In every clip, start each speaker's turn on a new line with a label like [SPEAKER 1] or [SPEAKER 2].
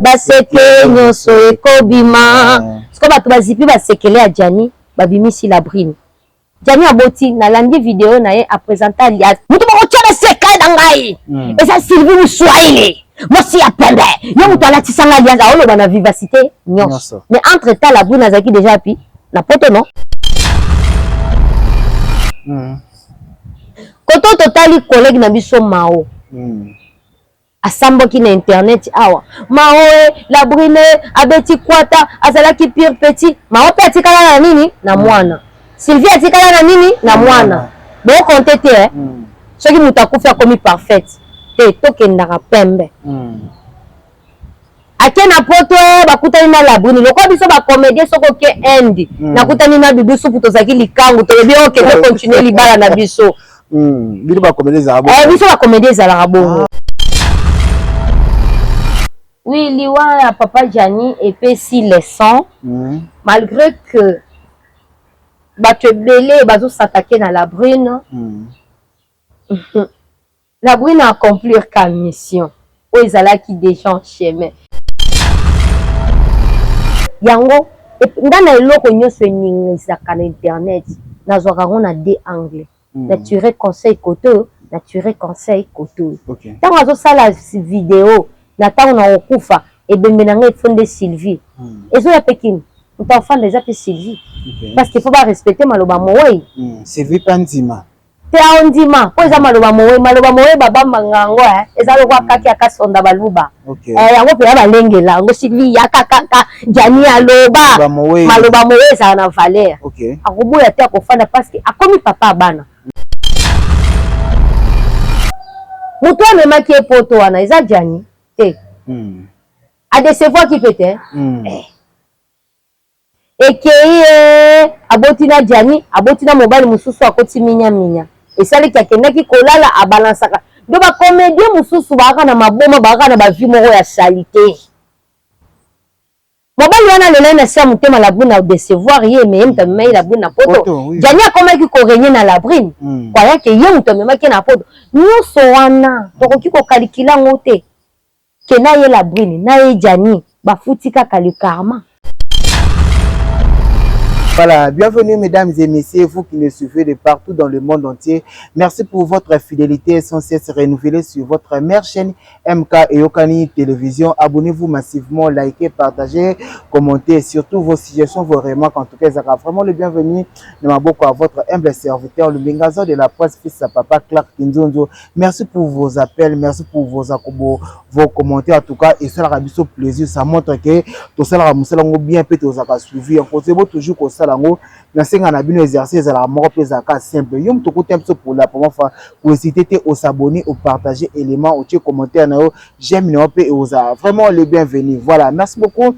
[SPEAKER 1] Baseke nyonso ekobima. Sikoyo bato bazipi basekele ya Gianni, babimisi La Brune. Gianni aboti, nalandi video na ye apresente alias moto bakotia baseka na ngai eza Sylvie Muswahili, mwasi ya pembe, ye moto alatisa ngai alliance. Aoloba na vivacité nyonso, mais entre temps La Brune azalaki déjà pi na poto non. Koto totali collègue na biso Mao asambwaki na internet awa. Mao e La Brune abeti kwata, azalaki pire petit. Mao mpe atikala na nini na mwana. Sylvie atikala na nini na mwana. Bokonte te eh? Soki moto akufi akomi parfaite te, tokendaka pembe. Ake na poto, bakutani na La Brune. Lokola biso bacomédien, soki oke Inde, nakutani na Dudu Supu, tozalaki likangu, tolobi oke tocontinue libala na biso.
[SPEAKER 2] Bino bacomédien ezalaka bongo?
[SPEAKER 1] Eh, biso bacomédien ezalaka bongo. Oui, liwa ya papa Gianni epesi leçon, malgré que bato ebele bazosatake na La Brune. La Brune accomplir ka mission oyo ezalaki déjà en chemin. Yango nga na eloko nyonso eningisaka na internet, nazwaka yango na deux angle: na tire conseil kote oyo, na tire conseil kote oyo. Ntango azosala video na ntango na kokufa, ebembe na ngai efo nde Sylvie ezoya mpe kini moto afanda eza mpe Sylvie, parce que faut barespecte maloba mowei.
[SPEAKER 2] Sylvie mpe andima.
[SPEAKER 1] Te, aondima mpo eza maloba mowei. Maloba mowei babambanga yango eza lokwa kaki akasonda baluba. Yango mpenza balengela yango. Sylvie yaka kaka Gianni aloba maloba mowei ezala na valeur. Akoboya te, akofanda parce que akomi papa ya bana. Moto amemaki ye poto wana eza Gianni te. Adecevoaki mpe te. Ekei ye aboti na Gianni, aboti na mobali mosusu, akoti minyaminya. Esalaki akendaki kolala, abalansaka. Do bacomédien mosusu baaka na maboma, baaka na bavie moko ya saleté. Mobali wana alela ye na se ya motema. La Brune adecevoir ye, mais ye moto amemaki La Brune na poto. Gianni akomaki korégner na La Brune, croyant que ye moto amemaki ye na poto. Nyonso wana tokoki kokalikila yango te ke na ye La Brune na ye Gianni bafuti kaka le karma.
[SPEAKER 2] Voilà, bienvenue mesdames et messieurs, vous qui nous suivez de partout dans le monde entier. Merci pour votre fidélité sans cesse renouvelée sur votre mère chaîne MK Eyokani Télévision. Abonnez-vous massivement, likez, partagez, commentez et surtout vos suggestions, vos remarques. En tout cas, ça sera vraiment le bienvenu. Nous beaucoup à votre humble serviteur, le Bengazo de la presse, fils à papa Clark Kinzonzo. Merci pour vos appels, merci pour vos vos commentaires. En tout cas, et ça a plaisir. Ça montre que tout ça la bien peut suivi. Encore toujours que ça nasenga na bino exercice ezalaka moko mpe ezalaka simple. Yo moto okota biso pour la première fois, kohésiter te os'abonner, opartager élément, otie commentaire na yo, j'aime na yo mpe ozala vraiment le bienvenu. Voilà, merci beaucoup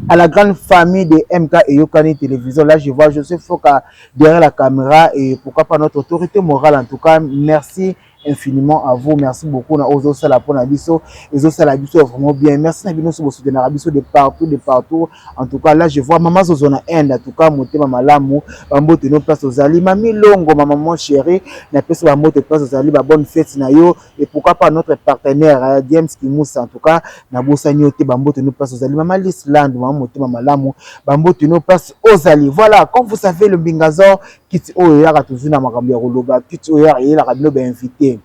[SPEAKER 2] à la grande famille de MK et Yokani Télévision. Là, je vois Joseph Foka derrière la caméra et pourquoi pas notre autorité morale. En tout cas, merci infiniment à vous. Merci beaucoup. Na ozo sala pona biso, ezo sala biso vraiment bien. Merci na bino so soutenir biso de partout, de partout. En tout cas, là je vois maman Zozo na Inde. En tout cas, motema malamu, bambote no place ozali. Mami Longo, ma maman chérie, na pesa bambote place ozali, ba bonne fête na yo et pourquoi pas notre partenaire James Kimoussa. En tout cas, na bosani yo te, bambote no place ozali. Maman Lisland, maman motema malamu, bambote no place ozali. Voilà, comme vous savez, le Mbingazor kiti oyo eyaka toujours na makambo ya koloba, kiti oyo eyelaka bino bainvité.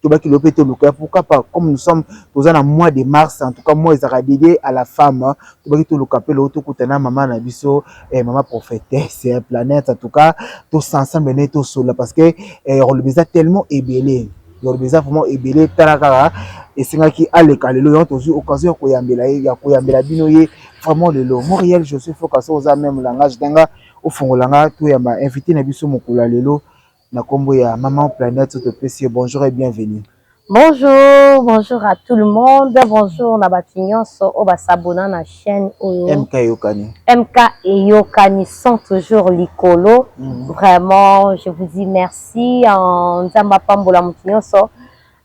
[SPEAKER 2] Tobaki lo mpe toluka, pourquoi pas, comme nous sommes toza na mois de mars, en tout cas mois ezalaka dédié à la femme, tobaki toluka mpe loo tokutana mama na biso, mama prophétesse Planète. En tout cas, tosa ensemble ne tosola parce que koloba eza tellement ebele, koloba eza vraiment ebele. Tala kaka esengaki aleka lelo, yango tozwi occasion ya koyambela ye, ya koyambela bino ye vraiment lelo. Moriel Joseph Okaso, oza même langage nanga ofongola nga toyamba invité na biso mokolo ya lelo na nkombo ya Maman Planète. Topesi ye bonjour et bienvenue.
[SPEAKER 1] Bonjour, bonjour à tout le monde. Bonjour na bato nyonso oyo basabona na chaîne oyo.
[SPEAKER 2] MK Eyokani.
[SPEAKER 1] MK Eyokani sont toujours likolo. Vraiment, je vous dis merci. Nzambe apambola moto nyonso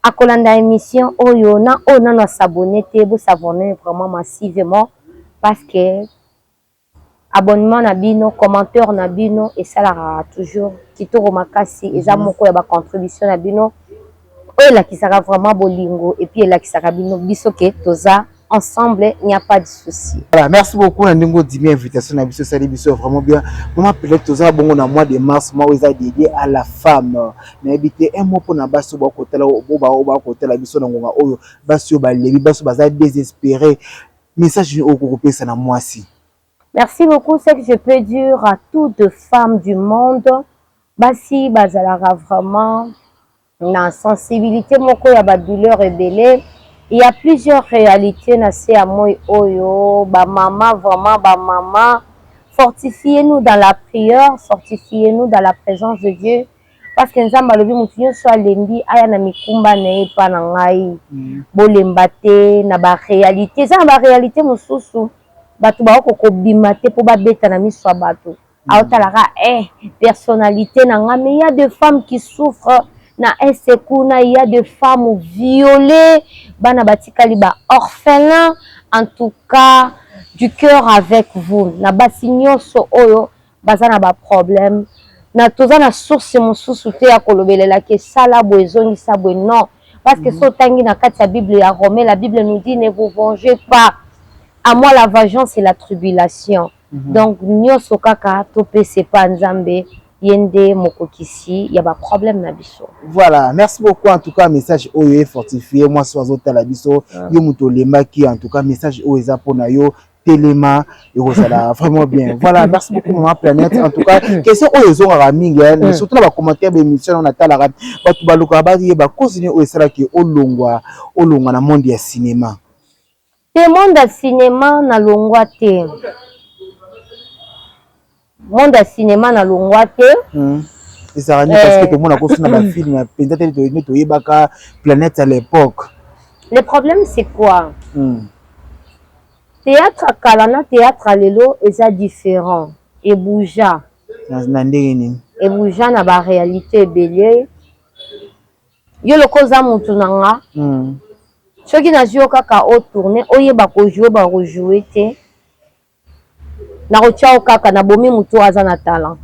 [SPEAKER 1] akolanda émission oyo na oyo nano asabone te, bosabone vraiment massivement parce que abonnement na bino, commentaire na bino esalaka toujours kitoko makasi. Eza moko ya bacontribution na bino oyo elakisaka vraiment bolingo et puis elakisaka bino biso ke toza Ensemble, il n'y a pas de souci.
[SPEAKER 2] Voilà, merci beaucoup na ndenge odimi invitation na biso, esali biso vraiment bien. Mama Planète, toza bongo na mois de mars, mois oyo eza dédié à la femme. Nayebi te, un mot mpona basi oyo bakotala, oyo bakotala biso na ngonga oyo, basi oyo balebi, basi oyo baza désespéré, message oyo okokopesa na mwasi?
[SPEAKER 1] Merci beaucoup. Ce que je peux dire à toutes les femmes du monde, basi bazalaka vraiment na sensibilité moko ya badouleur ebele. Il y a plusieurs réalités na se ya moi oyo. Bamama, vraiment bamama, fortifiez-nous dans la prière, fortifiez-nous dans la présence de Dieu, parce que Nzambe alobi motu nyonso alembi aya na mikumba na ye epa na ngai. Bolemba te na baréalité. Eza na baréalité mosusu, bato bakoki kobima te mpo babeta na miso ya bato. Aotalaka personnalité na nga, mais il y a des femmes qui souffrent na ese kuna, il y a des femmes violées, bana batikali ba orphelin. En tout cas, du cœur avec vous na basi nyonso oyo baza na baproblème. Na toza na source mosusu te ya kolobelelaki esala boye, ezongisa boye, non, parce que so otangi na kati ya Bible ya Romain, la Bible nous dit: «Ne vous vengez pas, à moi la vengeance et la tribulation.» Donc nyonso kaka topesa epa Nzambe, ye nde mokokisi ya baproblème na biso.
[SPEAKER 2] Voilà, merci beaucoup. En tout cas, message oyo efortifie mwasi oyo azotala biso. Yo moto olembaki, en tout cas message oyo eza mpona yo. Telema, ekozala vraiment bien. Voilà, merci beaucoup, Mama Planète. En tout cas, question oyo ezongaka mingi, surtout na bacommentaire baémission oyo natalaka, bato balukaka bayeba cause nini oyo esalaki olongwa na monde ya cinéma.
[SPEAKER 1] Te, monde ya cinéma nalongwa te. Monde ya cinéma nalongwa te.
[SPEAKER 2] Ezalaka nini? Parce que tomona koso na bafilm mpenza te nde toyebaka Planète à l'époque.
[SPEAKER 1] Le problème, c'est quoi? Théâtre kala na théâtre lelo eza différent, ebouja.
[SPEAKER 2] Na ndenge nini?
[SPEAKER 1] Ebouja na baréalité ebele. Yo loko oza motu na nga, soki nazwi yo kaka otourne, oyeba kojouer, bakojouer te, nakotia yo kaka nabomi motu aza na talent.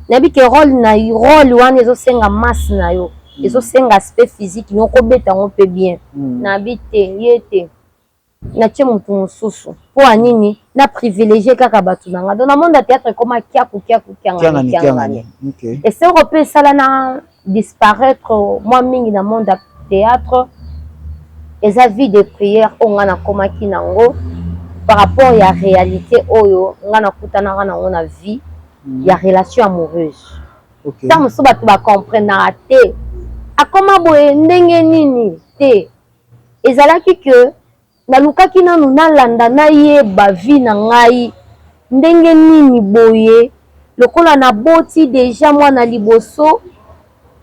[SPEAKER 1] Nayebi ke rôle na rôle wana ezosenga masse na yo, ezosenga aspect physique, nokobeta yango mpe bien. Nayebi te, ye te, natie motu mosusu. Mpo ya nini na privilégie kaka bato na nga? Donc na monde ya théâtre ekoma kiaku kiaku, kiangani kiangani. Esengoko mpe esala na disparaître mwa mingi na monde ya théâtre. Eza vie de prière oyo nga nakomaki nango par rapport ya réalité oyo nga nakutanaka nango na vie ya relation amoureuse. Ntango mosusu bato bacomprenaka te, akoma boye ndenge nini te. Ezalaki ke nalukaki nanu nalanda, nayeba vie na ngai ndenge nini boye. Lokola naboti déjà mwana liboso,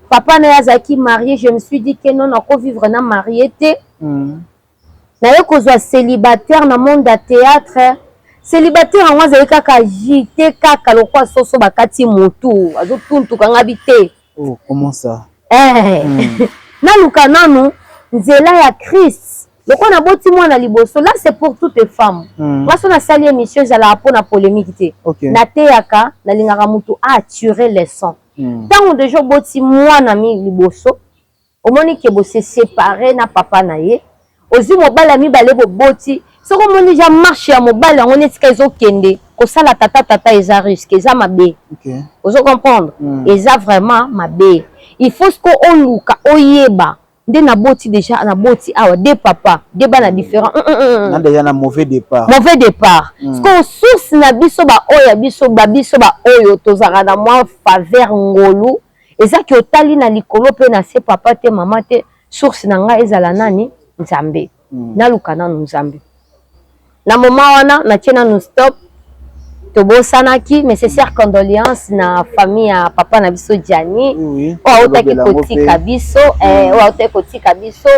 [SPEAKER 1] papa na ye azalaki marié, je me suis dit ke non, nakovivre na marié te. Naye kozwa célibataire na monde ya théâtre. Célibataire yango azali kaka jite, kaka lokwa soso bakati motu, azotuntuka nga bi te.
[SPEAKER 2] Oh, comment ça?
[SPEAKER 1] Naluka nanu nzela ya Christ. Lokola naboti mwana liboso, là c'est pour toutes les femmes. Nga so nasali émission, ezalaka mpona polémique te. Nateyaka, nalingaka motu aattirer leçon. Ntango deja oboti mwana mi liboso, omoni ke bose séparé na papa na ye, ozwi mobali ya mibale, boboti, soki omoni deja marche ya mobali yango neti ka ezokende kosala tata tata, eza risque, eza mabe. Ozo comprendre? Eza vraiment mabe. Il faut siko oluka oyeba nde naboti déjà, naboti awa deux papa, deux bana différent.
[SPEAKER 2] Na déjà na mauvais départ.
[SPEAKER 1] Mauvais départ. Siko source na biso baoyo ya biso, babiso baoyo tozalaka na mwa faveur, ngolu, ezaki otali na likolo mpe na se, papa te, mama te, source na ngai ezala nani? Nzambe. Naluka nanu Nzambe. Na moment wana natie nanu stop. Tobosanaki, mais sincère condoléance na famille ya papa na biso Gianni, oyo autaki kotika biso, oyo autaki kotika biso.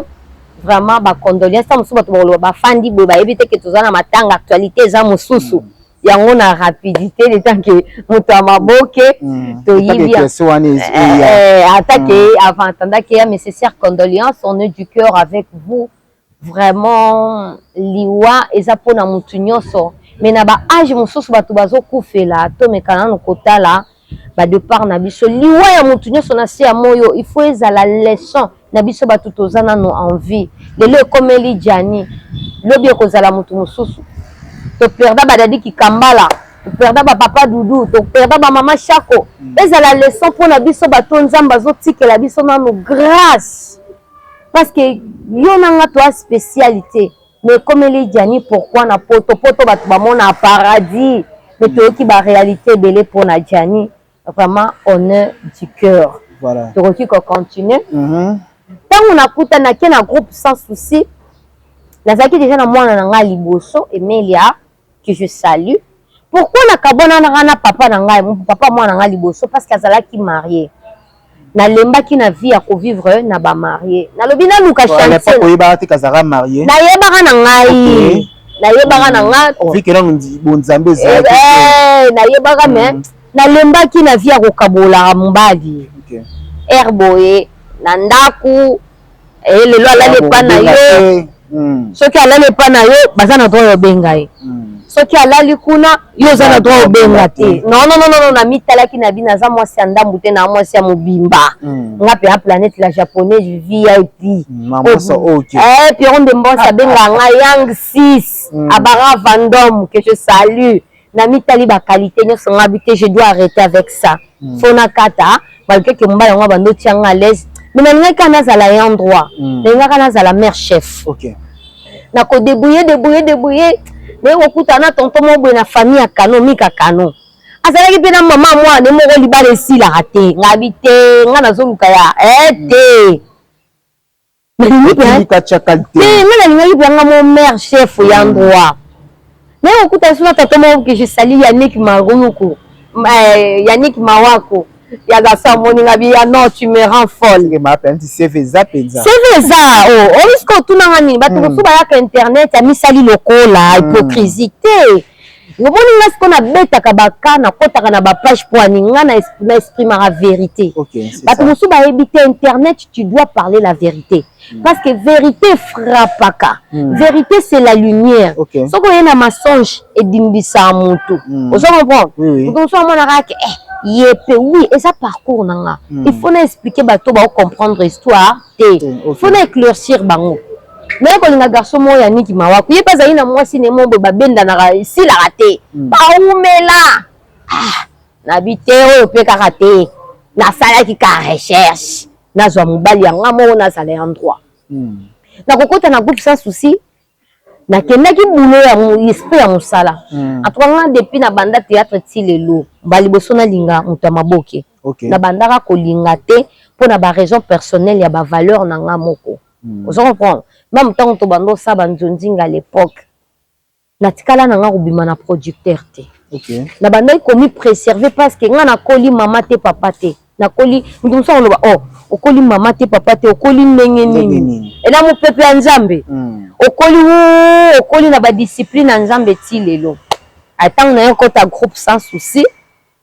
[SPEAKER 1] Vraiment bacondoléance. Ta mosusu bato bakoloba bafandi boye, bayebi te ke toza na matanga, actualité eza mosusu. Yango na rapidité, le temps ke moto ya maboke toyibi atake avant atandaki ya. Mais sincère condoléance, on est du cœur avec vous vraiment. Liwa eza mpona motu nyonso, mais na baage mosusu bato bazokufela. Tomeka nanu kotala badépart na biso. Liwa ya motu nyonso na se ya moyo, il faut ezala leçon na biso bato toza nano en vie. Lelo ekomeli Gianni. Lobi ekozala motu mosusu. Toperda badadi Kikambala, toperda bapapa Dudu, toperda bamama Shako. Ezala leçon mpona biso bato. Nzambe azotikela biso nano grâce, parce que yo na nga toa spécialité. Mais ekomeli Gianni, pourquoi na Poto? Poto bato bamona paradis, mais toyoki baréalité ebele mpona Gianni. Vraiment, honneur du cœur.
[SPEAKER 2] Voilà.
[SPEAKER 1] Tokoki kocontinue. Ntango nakuta, nake na groupe Sans Souci, nazalaki déjà na mwana na ngai liboso, Emelia, que je salue. Pourquoi nakabwanaka na papa na ngai, papa mwana na ngai liboso? Parce que azalaki marié. Nalembaki na vie ya kovivre na bamarié. Nalobi naluka
[SPEAKER 2] chantier. Oyebaka te kazalaka marié?
[SPEAKER 1] Nayebaka na ngai, nayebaka na nga.
[SPEAKER 2] Vu que nano bonzambe ezalaki.
[SPEAKER 1] Nayebaka, mais nalembaki na vie ya kokabolaka mobali ere boye na ndako. Lelo alali epa na yo, soki alali epa na yo, baza na droit obenga ye. Soki alali kuna, yo oza na droit obenga te. Non, non, non, non. Namitalaki na bino, aza mwasi ya ndambu te, na mwasi ya mobimba. Nga mpe ya planète la japonaise VIP. Pierron de Mbonsi abengaka nga Yang 6 Abara Vandome, que je salue. Namitali baqualité nyonso, nga bi te, je dois arrêter avec ça. Faut nakata, malgré que mobali yango bando tianga à l'aise, mais nalingaki kaka nazala ya droit, nalingaka nazala mère chef. Nakodébrouille, débrouille, débrouille. Naye kokutana na tonton moko boye na famille ya Kano, Mika Kano. Azalaki mpe na mama mwana moko, libala esilaka te. Ngabi te, nga nazoluka ya te, nalingi te. Nga nalingaki mpenga mo mère chef ya droit. Naye kokuta so na tonton moko que je salue, Yannick Maruluku, Yannick Mawako ya garçon. Amoni nga bi ya non, tu me rends folle.
[SPEAKER 2] CV eza mpenza.
[SPEAKER 1] CV eza. Orisque otunanga nini? Bato mosusu bayaka internet, amisali lokola hypocrisie te. Omoni nga sikoyo nabetaka baka, nakɔtaka na bapage mpo ani nga na exprimaka vérité. Bato mosusu bayebi te, internet, tu dois parler la vérité, parce que vérité frappaka. Vérité, c'est la lumière. Soki oye na mensonge, edimbisaka motu. Ozo comprendre? Moto mosusu amonaka ke ye mpe oui, eza parcours na nga. Il faut na expliquer bato baocomprendre histoire te. Il faut na éclaircir bango. Naye kolinga garçon moko ya Niki Mawako. Ye mpe azali na mwasi ne mo boye, babendanaka, esilaka te, baumela. Ah, nabi te, oyo mpe kaka te. Nasalaki ka recherche, nazwa mobali ya nga moko, nazala ya droit. Nakokota na groupe Sans Souci, nakendaki boulot ya esprit ya mosala. En tout cas, nga depuis na banda théâtre ti lelo, baliboso nalinga moto ya maboke. Nabandaka kolinga te mpo na baraison personnelle ya bavaleur na nga moko. Ozo comprendre? Même ntango tobanda osala banzonzinga à l'époque, natikala na nga kobima na producteur te. Nabandaki komi préserver, parce que nga nakoli mama te, papa te. Nakoli moto mosusu akoloba: "Oh, okoli mama te, papa te, okoli ndenge nini?" Ena mopepe ya Nzambe. Okoli wu, okoli na badiscipline ya Nzambe ti lelo. Ntango naye kota groupe Sans Souci,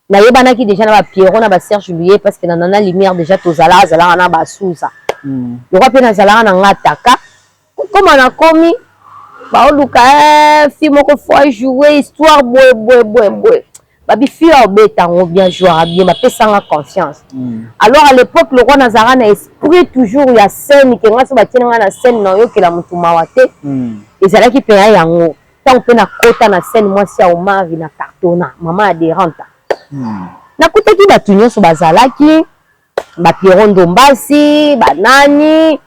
[SPEAKER 1] nayebanaki déjà na bapierrot, na baserge Luye, parce que na Nana Lumière déjà tozalaka, azalaka na basuza. Lokwa mpe nazalaka na nga taka koma, nakomi baoluka fille moko faut jouer histoire boye boye boye boye. Babi fille obeta yango bien, jouera bien, bapesanga confiance. Alors à l'époque, lokwa nazalaka na esprit toujours ya scène, ke nga so batieli nga na scène, nayokela motu mawa te. Ezalaki mpenza yango. Ntango mpe nakota na scène, mwasi ya Omavi na cartona, mama adhérente, nakutaki bato nyonso bazalaki, bapierrot Ndombasi, banani,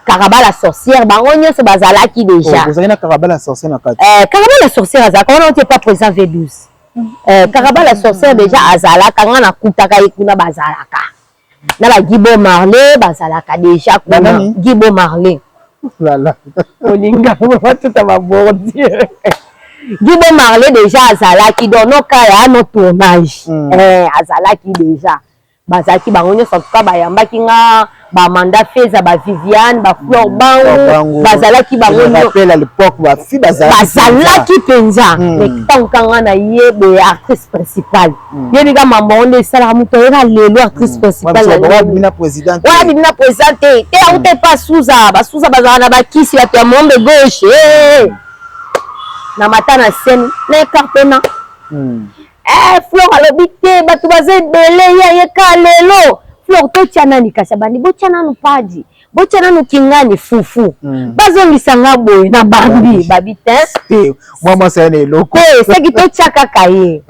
[SPEAKER 1] Karabala sorcière, bango nyonso bazalaki déjà.
[SPEAKER 2] Ozalaki na Karabala sorcière na kati?
[SPEAKER 1] Karabala sorcière azalaka wana oti epa président V12. Karabala sorcière déjà azalaka, nga nakutaka ye kuna. Bazalaka na bagibo Marley, bazalaka déjà kuna. Gibo Marley, olinga batuta babordure. Gibo Marley déjà azalaki, donc noka ya no tournage. Azalaki déjà, bazalaki bango nyonso. En tout cas, bayambaki nga, bamanda Feza, baviviane, baflore bango bazalaki bango. Bazalaki mpenza. Mais ntango kanga na ye boye, actrice principale, yebi ka mambo ngo nde esalaka moto ayeka lelo actrice principale.
[SPEAKER 2] Wana
[SPEAKER 1] bimina président te te, auta epa Suza. Basuza bazalaka na bakisi, bato ya mombe gauche. Na mata na scène, na ecartona. Flore alobi te, bato baza ebele, ye ayeka lelo. Flore, totya nani? Kasi abandi, botya nanu padi. Botia nanu kingani fufu. Bazongisa nga boye na bambi babi te.
[SPEAKER 2] Te, mwa mwasi aya na eloko.
[SPEAKER 1] Te, soki totia kaka ye.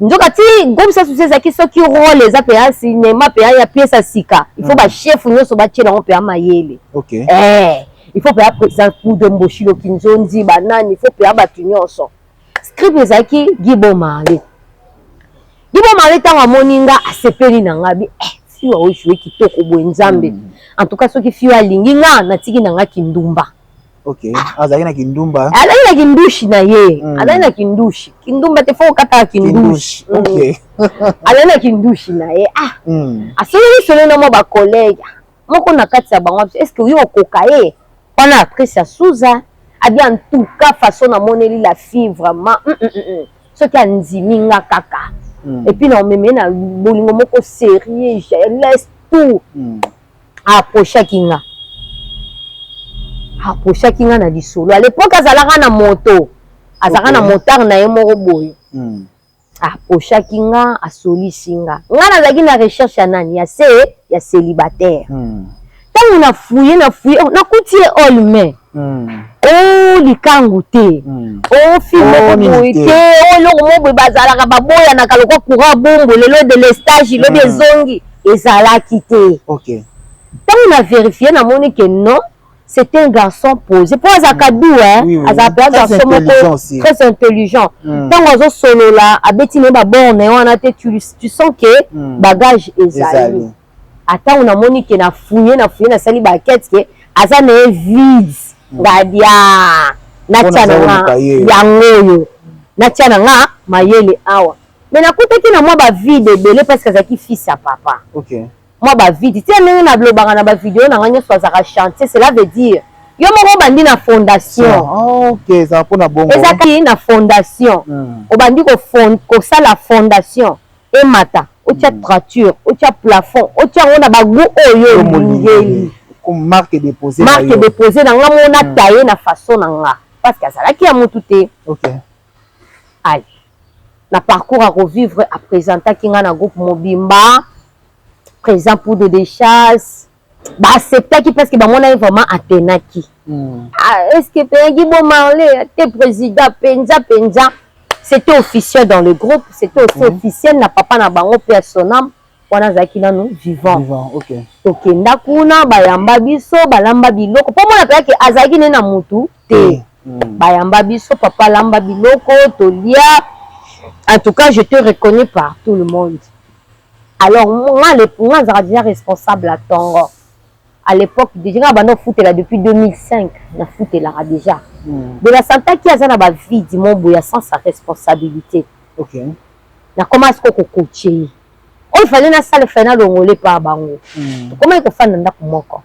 [SPEAKER 1] Nzoka ti groupe Sans Souci ezalaki, soki rôle eza mpenza cinéma mpenza ya pièce ya sika, il faut bachef nyonso batiela yango mpenza mayele. Il faut mpenza président Poudre Mboshilo Kinzonzi, banani, il faut mpenza bato nyonso. Script ezalaki Gibo Marley. Gibo Marley, ntango amoni nga, asepeli na nga bi fille oyo joue kitoko boye, Nzambe. En tout cas, soki fille alingi nga, natiki na nga kindumba.
[SPEAKER 2] Ok, azalaki na kindumba.
[SPEAKER 1] Azalaki na kindushi na ye. Azalaki na kindushi, kindumba te, faut okataka kindushi. Azalaki na kindushi na ye. Ah, asololi solo na mwa bacollègue moko na kati ya bango: "Est ce que oyo okoka ye wana?" Actrice ya Suza abi: "En tout cas, façon namoneli la fille, vraiment, Soki andimi nga kaka, et puis na omeme na bolingo moko sérieux, je laisse tout." Approchaki nga, approchaki nga na lisolo. À l'époque azalaka na moto, azalaka na motard na ye moko boye. Approchaki nga, asolisi nga. Nga nazalaki na recherche ya nani, ya se ya célibataire. Ntango na fuye, na fuye, oh, nakuti ye olme. O likangu te, o fille moko boye te, o eloko moko boye. Bazalaka baboyanaka lokwa courant bombo lelo, délestage lobi, ezongi, ezalaki te. Ntango na vérifie, namoni ke non, c'est un garçon posé, mpo azalaka doux, azalaka mpe garçon moko très intelligent. Ntango azosolola, abeti na ye babord na ye wana te, tu sens ke bagage ezali. Atango namoni ke na fuye, na fuye, nasali baquete ke aza na ye vide, ngadia natia na nga yango oyo, natia na nga mayele awa. Mais nakutaki na mwa bavide ebele, parce que azalaki fils ya papa. Mwa bavide tia ndenge nalobaka na bavideo na nga nyonso, azalaka chantier. Cela veut dire yo moko obandi na fondation.
[SPEAKER 2] Ezalaki
[SPEAKER 1] na fondation, obandi kosala fondation, emata, otia toiture, otia plafond, otia yango na bagoût oyo olingeli.
[SPEAKER 2] Marque déposée.
[SPEAKER 1] Marque déposée na nga moko, nataye na façon na nga, parce que azalaki ya motu te. Ale na parcours ya kovivre, apresentaki nga na groupe mobimba, président Poudre de Chasse. Baacceptaki parce que bamona ye vraiment atenaki. Ah, est ce que mpeyaki Bo Marley te, président mpenza mpenza, c'était officiel dans le groupe, c'était aussi officiel na papa na bango mpe ya sonam wana azalaki nanu vivant.
[SPEAKER 2] Vivant, okay.
[SPEAKER 1] Tokenda kuna, bayamba biso, balamba biloko, mpo mona mpeyaki azalaki ne na mutu te. Bayamba biso, papa alamba biloko, tolia. En tout cas, je te reconnais par tout le monde. Alors nga, nga azalaka déjà responsable à ntongo. À l'époque déjà nga banda ofutela depuis 2005, nafutelaka déjà. De la santaki aza na bavide mo boye, sans sa responsabilité. Nakoma siko kokotie ye oyo fale nasala, fale nalongole pa bango. Tokomaki kofanda ndako moko.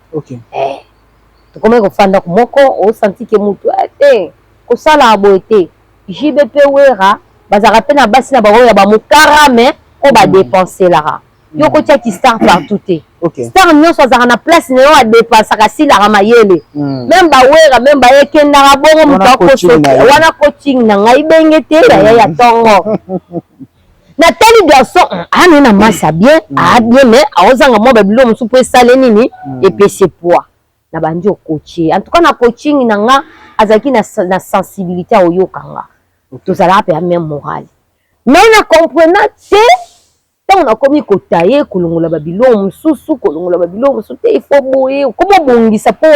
[SPEAKER 1] Tokomaki kofanda ndako moko, osanti ke mutu te kosala boye te. JB mpe Wera bazalaka mpe na basi na bango ya bamokara, me oyo badepenselaka yo, kotiaki star partout te. Star nyonso azalaka na place na yo, adepensaka, asilaka mayele. Même bawera, même bayekendaka bongo, moto akosoki wana coaching na ngai benge te, yaya ya ntongo. Natali garçon aa na masa bien, aa bien, mais aozanga mwa babilo mosusu mpo esale nini, epesi poids na bandi ocoacher. En tout cas, na coaching na nga, azalaki na sensibilité ya oyoka nga, tozalaka mpe ya même morale. Mais na comprena te ntango nakomi kotaye, kolongola babiloko mosusu, kolongola babiloko mosusu te, il faut boye okoma obongisa mpo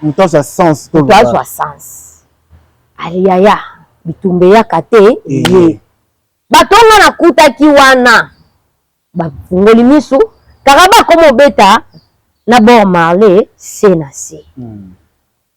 [SPEAKER 2] moto azwa sens.
[SPEAKER 1] Moto azwa sens. Aliyaya bitumba eyaka te ye. Bato nga nakutaki wana bafungoli miso kaka, bakoma obeta na Bord Marley se na se.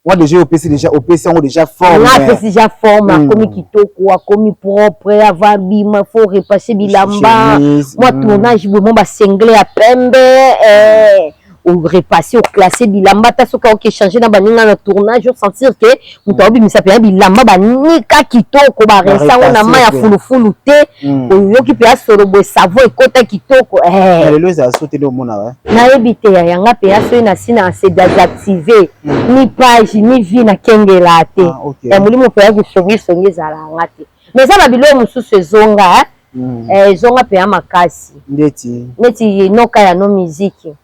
[SPEAKER 2] Wa déjà opesi, déjà opesi yango déjà forme.
[SPEAKER 1] Nga apesi déjà forme. Akomi kitoko, akomi propre. Avant bima, faut repasser bilamba, mwa tournage boye, mwa basengle ya pembe, orepasse, oclasse bilamba. Ata soki aoki échange na baninga na tournage, osentir ke moto aobimisa mpenza bilamba banika kitoko, barinsa yango na mai ya fulufulu te. Oyoki mpe asolo boye, savon ekota kitoko.
[SPEAKER 2] Lelo ezala so te nde omona.
[SPEAKER 1] Nayebi te, yanga mpe ya soki nasi na se désactive, ni page ni vie, nakengela te. Molimo mpe yaki songisongi ezalanga te, mais eza babiloko mosusu ezonga, ezonga mpe ya makasi.
[SPEAKER 2] Ndeti?
[SPEAKER 1] Neti noka ya no miziki.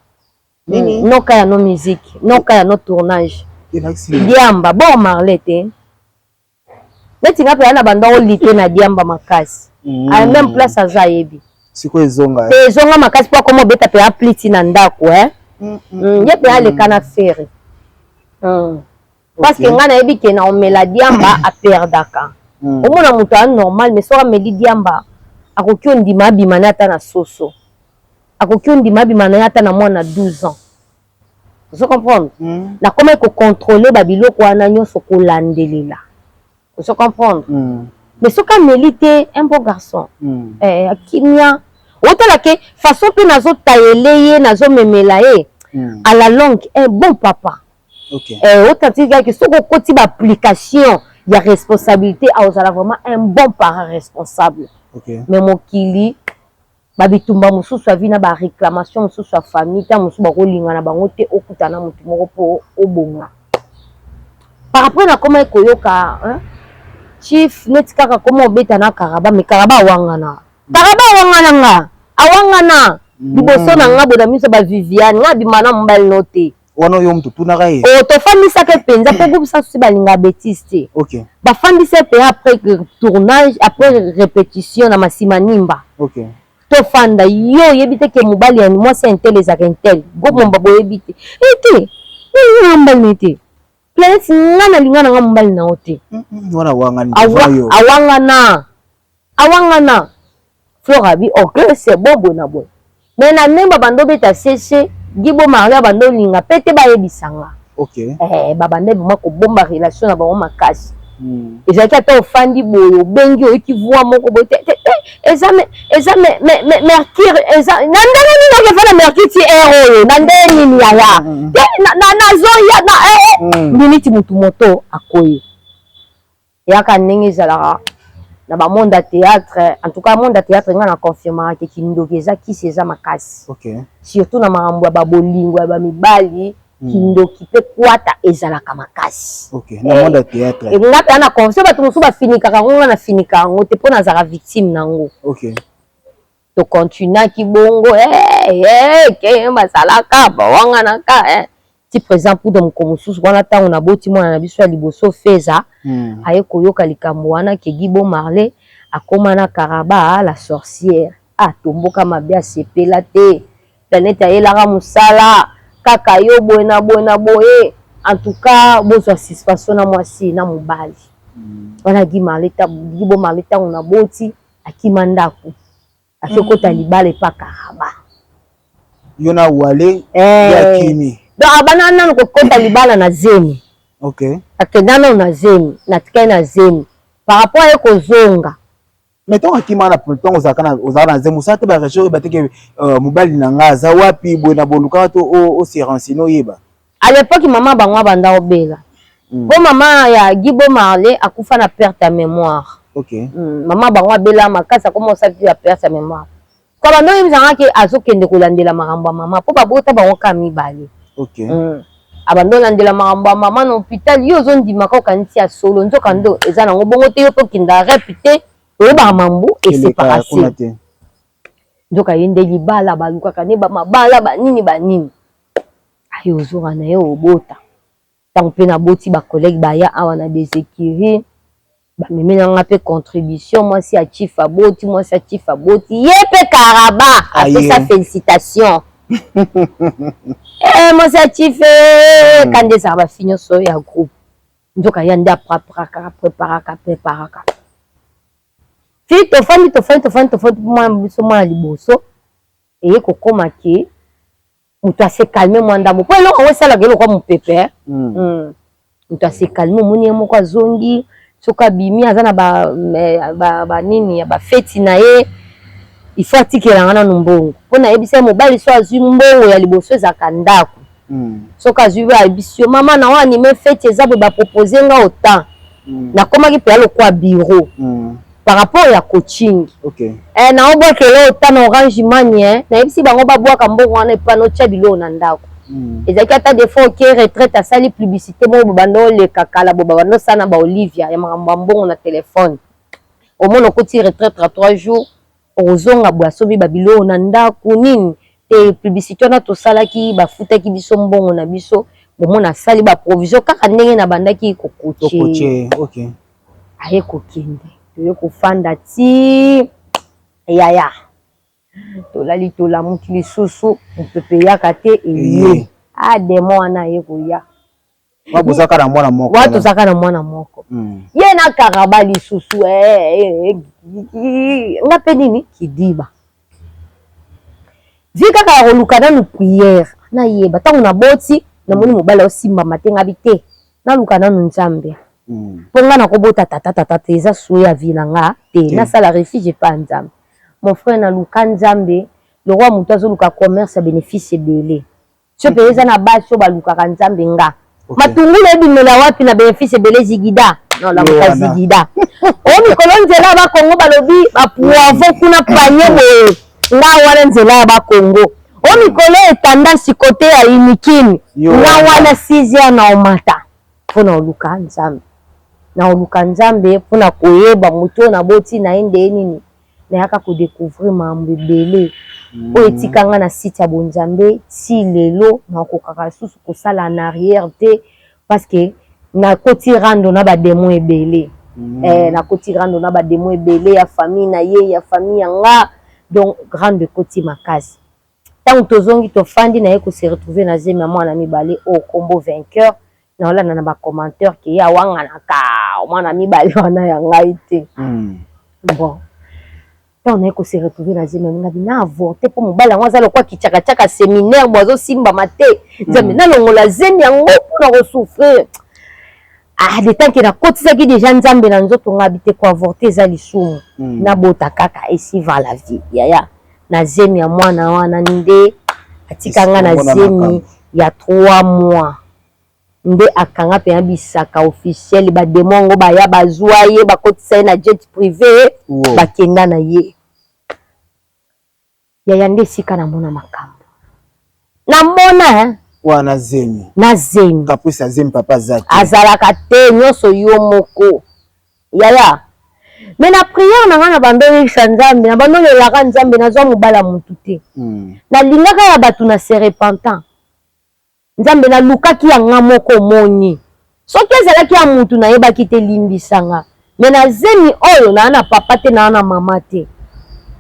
[SPEAKER 2] Nini?
[SPEAKER 1] No kaya no musique, no kaya no tournage. Diamba bon Marley te, neti nga mpe na banda olite na diamba makasi. A même place aza, ayebi.
[SPEAKER 2] Sikoyo ezonga.
[SPEAKER 1] Te, ezonga makasi mpo akoma obeta mpe apliti na ndako, eh? Ye mpe aleka na Ferre, parce que ngai nayebi ke na omela diamba aperdaka. Omona moto aza normal, mais soki ameli diamba, akoki ondima abima na ye ata na soso, akoki ondima abima na ye ata na mwana 12 ans. Ozo comprendre? Nakomaki kocontrôle babiloko wana nyonso, kolandelela. Ozo comprendre? Mais soki ameli te, un bon garçon. Akimia, otala ke façon mpe nazotayele ye, nazomemela ye. À la longue, un bon papa. Otati kaka soki okoti baapplication ya responsabilité, aozala vraiment un bon parent responsable. Mais mokili, babitumba mosusu avi na baréclamation mosusu ya famille, ta mosusu bakolinga na bango te, okutana motu moko mpo obonga. Par après nakomaki koyoka, hein? Chief neti kaka koma obeta na Karaba, mais Karaba awangana, Karaba awangana nga, awangana liboso na nga boye na miso baviviane, nga abima na mobali no te.
[SPEAKER 2] Wana oyo moto tunaka ye?
[SPEAKER 1] O tofandisaka mpenza mpo groupe Sans Souci balinga bétise te. Bafandisa mpe après tournage, après répétition na masima nimba. Tofanda, yo oyebi te ke mobali ya mwasi ya intel ezalaka intel, groupe momba boyebi te ete nga mobali na ye te. Planète, nga nalinga na nga mobali na yo te.
[SPEAKER 2] Wana wangani?
[SPEAKER 1] Awangana, awangana. Flore abi ok, c'est bon, boye na boye. Mais na ndenge babanda obeta sese, Gibo Maria banda olinga mpe te, bayebisanga. Babanda vraiment kobomba relation na bango makasi. Ezalaki ata ofandi boye, obengi, oyoki voix moko boye te te te, eza Mercure, eza na ndenge nini okefanda Mercure ti heure oyo, na ndenge nini yaya? Te, nazoya na miniti, motu moto akoyi eyaka ndenge ezalaka na bamonde ya théâtre. En tout cas, monde ya théâtre, nga na confirmaka ke kindoki eza, kisi eza makasi. Surtout na makambo ya babolingo ya bamibali, kindoki mpe kwata ezalaka makasi.
[SPEAKER 2] Na monde ya théâtre.
[SPEAKER 1] Nga mpe na confiance, bato mosusu bafinikaka yango, nga nafinika yango te mpo nazalaka victime nango. Tokontinuaki bongo, ke bazalaka bawanganaka, ti président Poudre moko mosusu wana, ntango naboti mwana na biso ya liboso Feza, aye koyoka likambo wana ke Gibo Marley akóma na Karaba la sorcière. Atomboka mabe, asepela te. Planète ayelaka mosala kaka yo boye na boye na boye. En tout cas, bozwa suspension na mwasi na mobali wana. Gi Marley, Gibo Marley, ntango naboti, akima ndako, akokota libala epa Karaba.
[SPEAKER 2] Yo na wale ya kimi?
[SPEAKER 1] Donc abanda nanu kokota libala na zemi. Akenda nanu na zemi, natikali na zemi par rapport aye kozonga.
[SPEAKER 2] Mais ntongo akima na ntongo, ozalaka na zemi, osala te barecherche oyeba te ke mobali na nga aza wapi boye na bolukaka to ose renseigner, oyeba?
[SPEAKER 1] À l'époque, mama bango abanda obela po mama ya Gibo Marley akufa na perte ya mémoire. Mama bango abela makasi, akoma osala ya perte ya mémoire. Kwa bando oyebisanga ke azokende kolandela makambo ya mama mpo babota bango ka mibale. Abando olandela makambo ya mama na hôpital. Yo ozondimaka, okanisi ya solo, nzoka ndo eza nango bongo te. Yo mpe okenda rep te, oyebaka mambo eseparase. Nzoka ye nde libala balukaka nde bamabala banini banini. Aye ozonga na ye, obota. Ntango mpe naboti, bacollègue baya awa na des écuries, bamemelanga mpe contribution: mwasi ya chief aboti, mwasi ya chief aboti. Ye mpe Karaba apesa félicitation, mwasi ya chief. Kanda ezala bafi nyonso ya groupe. Nzoka ya nde apreparaka, apreparaka, apreparaka ti tofandi, tofandi, tofandi, tofandi. Mwana biso, mwana liboso eye kokóma ke moto ase calme mwa ndambo, mpo eloko yango esalaka eloko ya mopepe. Moto ase calme, omoni ye moko azongi. Soki abimi, aza na banini ya bafeti na ye, il faut atikelanga nanu mbongo, mpo nayebisa ye mobali so azwi mbongo ya liboso ezalaka ndako. Soki azwi, ayebisi yo: mama na oyo anime feti eza boye, bapropose nga autant. Nakomaki mpenza lokwa bureau par rapport ya coaching. Naobwakela ota na Orange Money, nayebisi bango babwaka mbongo wana epa notya biloko na ndako. Ezalaki ata des fois oke retraite, asali publicité moko bo banda oleka kala, bo babanda osala na baolivia ya makambo ya mbongo na telefone. Omona okoti retraite ya 3 jours, okozonga boye, asombi babiloko na ndako nini. Te, publicité wana tosalaki, bafutaki biso mbongo na biso. Bomona, asali baprovision kaka ndenge nabandaki kokoche.
[SPEAKER 2] Okoche, ok.
[SPEAKER 1] Aye kokende, toye kofanda ti yaya, tolali, tolamuki lisusu, mopepe eyaka te, eye.
[SPEAKER 2] Eye.
[SPEAKER 1] A démon wana aye koya.
[SPEAKER 2] Wa bozaka na mwana moko?
[SPEAKER 1] Wa tozalaka na mwana moko. Ye na karaba lisusu, nga mpe nini, kidiba vi kaka ya koluka nanu prière. Nayeba ntango naboti, namoni mobali aosimbama te, ngabi te, naluka nanu Nzambe. Mpo nga nakobota tata tata te, eza souhait ya vie na nga te.
[SPEAKER 2] Te.
[SPEAKER 1] Nasala refuge epa ya Nzambe. Mon frère, naluka Nzambe lokwa moto azoluka commerce ya bénéfice ebele. So mpe eza na basi oyo balukaka Nzambe, nga matungulu ebimela wapi na bénéfice ebele? Zigida nalamuka.
[SPEAKER 2] Wana.
[SPEAKER 1] Zigida o mikolo nzela ya Bakongo, balobi bapoivron kuna, panier boye, nga wana nzela ya Bakongo o mikolo etandasi kote ya Unikini.
[SPEAKER 2] Yo
[SPEAKER 1] nga
[SPEAKER 2] wana.
[SPEAKER 1] Wana 6 heures na omata mpona oluka Nzambe, na oluka Nzambe mpona koyeba moto oyo naboti na ye nde nini. Nayaka kodécouvrir makambo ebele oyo etika nga na site ya bonzambe ti lelo. Nakokaka lisusu kosala en arrière te, parce que nakoti rando na badémon ebele. Nakoti rando na badémon ebele ya famille na ye, ya famille ya nga, donc rando ekoti makasi. Ntango tozongi, tofandi, naye kose retrouver na zemi ya mwana mibale oyo kombo Vainqueur. Naolanda na bacommentaire ke ye awanganaka mwana mibale wana ya ngai te. Bon, ntango naye kose retrouver na zemi, ngabi na avorte mpo mobali yango aza lokwa kichakachaka séminaire bo azosimbama te. Nzambe, nalongola zemi yango mpona kosouffrir. Ah, de tant que nakotisaki déjà Nzambe na nzoto, ngabi te, koavorte eza lisumu. Nabota kaka, esi va la vie. Yaya, na zemi ya mwana wana nde atika nga na
[SPEAKER 2] Omona
[SPEAKER 1] zemi
[SPEAKER 2] makambo.
[SPEAKER 1] ya 3 mois nde akanga mpenza bisaka officiel. Badémon yango baya, bazwa ye, bakotisa ye na jet privé. Bakenda na ye. Yaya, nde esika namona makambo namona, hein?
[SPEAKER 2] Wana zemi.
[SPEAKER 1] Na zemi.
[SPEAKER 2] Caprice ya zemi, papa aza te.
[SPEAKER 1] Azalaka te, nyonso yo moko, yaya. Mais na prière na ngai, na bando oyebisa Nzambe, na bando olelaka Nzambe, nazwa mobali ya motu te. Nalingaka ya bato na se repentant. Nzambe, nalukaki ya nga moko, omoni soki ezalaki ya mutu nayebaki te, limbisanga. Mais na zemi oyo, naa na papa te, naa na mama te,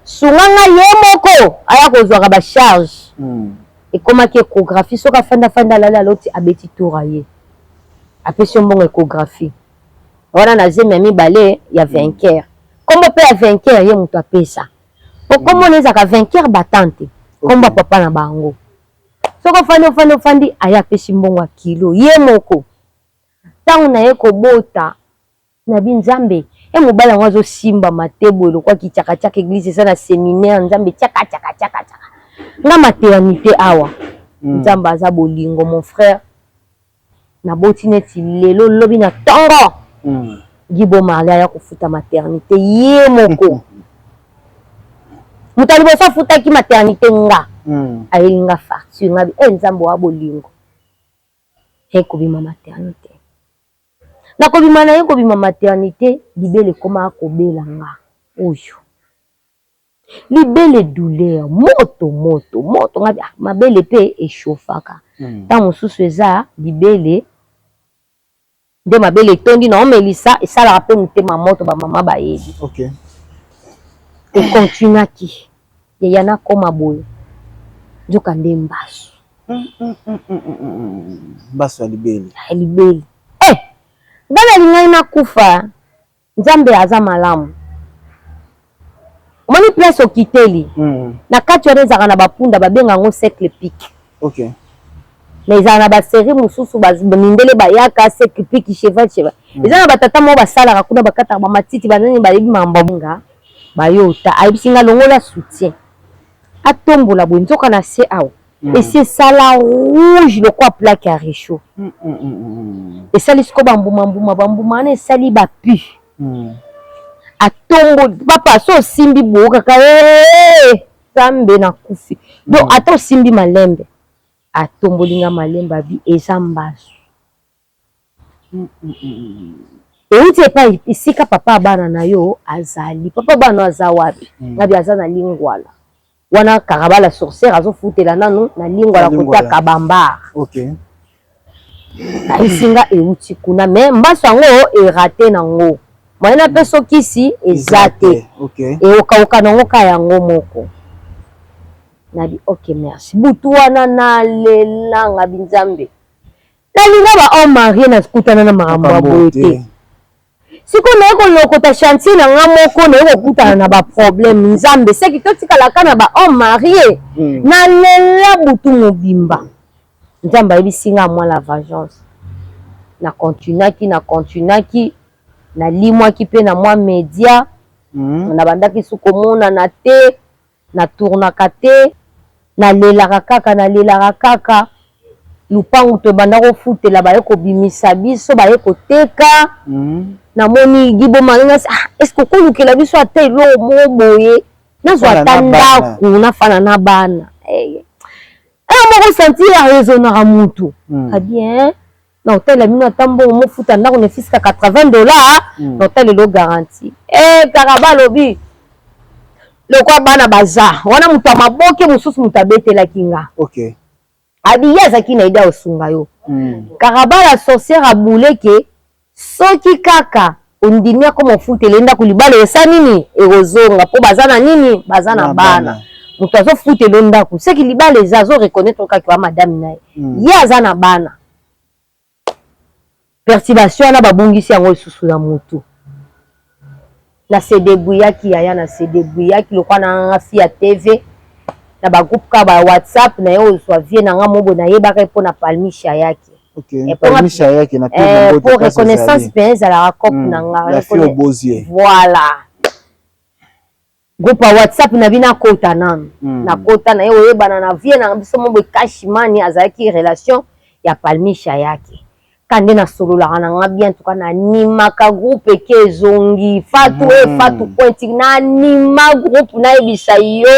[SPEAKER 1] sunga nga ye moko aya kozwaka bacharge. Ekomaki échographie, soki afandi afandi, alali, aloti, abeti tour, aye apesi yo mbongo échographie wana. Na zemi ya mibale ya Vainqueur, kombo mpe ya Vainqueur ye moto apesa, po kombo na ezalaka Vainqueur Batante, kombo ya papa na bango. Soki ofandi ofandi ofandi, aye apesi mbongo ya kilo ye moko. Ntango naye kobota, nabi Nzambe e, mobali yango azosimbama te boye lokwa kitiakatiaka église eza na séminaire. Nzambe, tiaka tiaka tiaka tiaka nga maternité awa. Nzambe aza bolingo, mon frère. Naboti neti lelo lobi na ntongo. Gibo Marle aya kofuta maternité ye moko. Moto ya liboso afutaki maternité nga. Ayeli nga facture, nga bi e Nzambe wa bolingo. Ye kobima maternité, nakobima na ye, kobima maternité, libele ekoma kobela nga oyo libele, douleur, moto moto moto. Nga bi ah, mabele mpe echauffaka. Ntango mosusu eza libele nde mabele etondi na omelisa, esalaka mpe motema moto, bamama bayebi. Ekontinuaki, yaya, nakoma boye, nzoka nde mbasu.
[SPEAKER 2] Mbasu ya libele.
[SPEAKER 1] Ya libele. Eh, nga nalingai nakufa. Nzambe aza malamu. Omoni place okiteli, na kati wana ezalaka na bapunda, babenga yango cercle pique. Mais ezala na basérie mosusu, mindele bayaka cercle pique, cheval cheval. Eza na batata moko basalaka kuna, bakataka bamatiti, banani, bayebi makambo nga bayota. Ayebisi nga longola soutien, atombola boye, nzoka na se awa esi esala rouge lokwa plaque ya réchaud. Esali sikoyo bambuma mbuma, bambuma wana esali bapu. Atomboli, papa, so osimbi boye kaka, Nzambe, nakufi. Donc ata osimbi malembe, atomboli nga malembe, abi eza mbasu. Euti epai esika papa ya bana na yo azali. Papa bana aza wapi? Ngabi aza na Lingwala. Wana Karaba la sorcière azofutela nanu na Lingwala, kota Kabambar. Bayisi nga euti kuna, mais mbaso yango erate nango, moyen napesa okisi eza te. Eokauka nango ka yango moko. Nabi ok, merci. Butu wana nalelanga binzambe, nalinga ba homme marié, nakutana na makambo ya boye te. Sikoyo naye kolokota chantier na nga moko, naye kokutana na baproblème. Nzambe, seki totikalaka na bahomme marié. Nalela butu mobimba. Nzambe ayebisi nga mwa la vengeance. Nakontinuaki, nakontinuaki, nalimwaki mpe na mwa média. Nabandaki su komonana te, natournaka te, nalelaka kaka, nalelaka kaka. Lupangu tobanda kofutela, baye kobimisa biso, baye koteka. Namoni giboma ngasi: ah, est ce que okolukela biso ata eloko moko boye, nazwa ata ndako, nafana na bana? Moko sentir araisonnaka mutu abien na hôtel ya bino, ata mbongo mofuta ndako ne fiska 80 $. Na hôtel elo garantie kaka balobi lokwa bana baza wana. Moto ya maboke mosusu, moto abetelaki nga. Abi ye azalaki na idée osunga yo. Karabala sorcière abuleke, soki kaka ondimi akoma ofutela ndako, libala esa nini, ekozonga, mpo baza na nini, baza na bana. Moto azofutela ndako, soki libala eza, azoreconnaître kaka wa madame na ye. Ye aza na bana. Perturbation wana babongisi yango lisusu na motu. Na se débrouillaki, yaya, na se débrouillaki lokwa na nga fi ya TV na bagroupe kaka ba WhatsApp na ye. Ozwa vie na nga mobo, nayebaka ye mpo na Palmiche ayaki. Po reconnaissance mpe ezalaka cope na nga. Voilà, groupe ya WhatsApp na bino, akota nanu. Nakota na ye, oyebana na vie na biso mo boye. Kashimani azalaki relation ya Palmiche ayaki ka nde nasololaka na nga bien tuka, nanimaka groupe eke ezongi fatu e fatu pointi, nanima groupe. Nayebisa yo,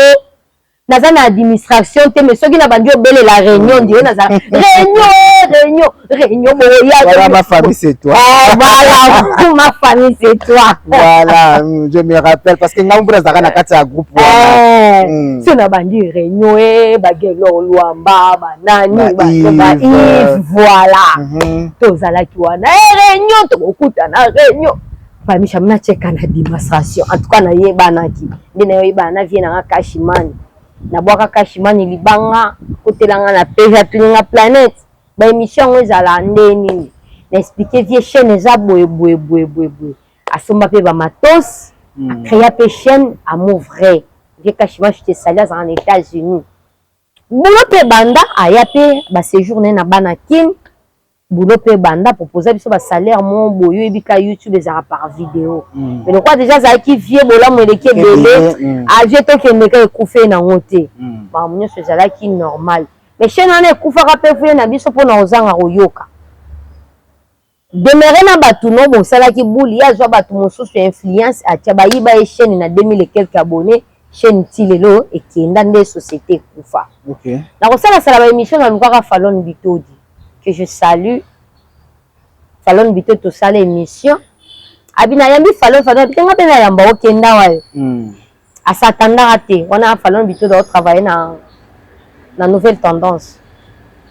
[SPEAKER 1] naza na administration te, mais soki nabandi obelela réunion, ndire nazala réunion, réunion, réunion boya.
[SPEAKER 2] Voilà, ma famille, c'est toi.
[SPEAKER 1] Eh, voilà, ma famille, c'est toi.
[SPEAKER 2] Voilà, je me rappelle parce que nga mbula azalaka na kati ya groupe wana.
[SPEAKER 1] So nabandi réunion e bagelo Lwamba, banani, ba Yves, voilà. Tozalaki wana e réunion, tokokutana réunion. Pamisha natieka na démonstration. En tout cas, nayebanaki nde nayebana na vie nanga Kashimani. Nabwaka Kashimani libanga, kotelanga na page, atuninga planète, baémission yango ezala nde nini. Na expliquer vie, chaîne eza boye boye boye boye boye. Asomba mpe bamatos, acréa mpe chaîne Amour Vrai. Vie Kashima, je te salue, azala na États-Unis. Bulo mpe banda aya mpe baséjour na ye na bana Kine. Boulot mpe banda proposa biso basalaire mo boye. Oyebi ka YouTube ezalaka par vidéo, mais lokwa déjà azalaki vie bolamu eleki ebele, avie tokende ka ekufe nango te. Makambo nyonso ezalaki normal, mais chaîne wana ekufaka mpe fuye na biso mpona kozanga koyoka demere na bato no bosalaki buli. Ye azwa bato mosusu ya influence, atia, bayiba ye chaîne na 2000 et quelques abonnés. Chaîne ti lelo ekenda nde société ekufa. Na kosalasala baémission, nalukaka Falon Bitodi, que je salue. Falon Bitodi, tosala émission. Abi nayambi Falon, Falon abi tenga mpe nayamba, okenda wayo. Asatandaka te wana. Falon Bitodi aotravaille na Nouvelle Tendance.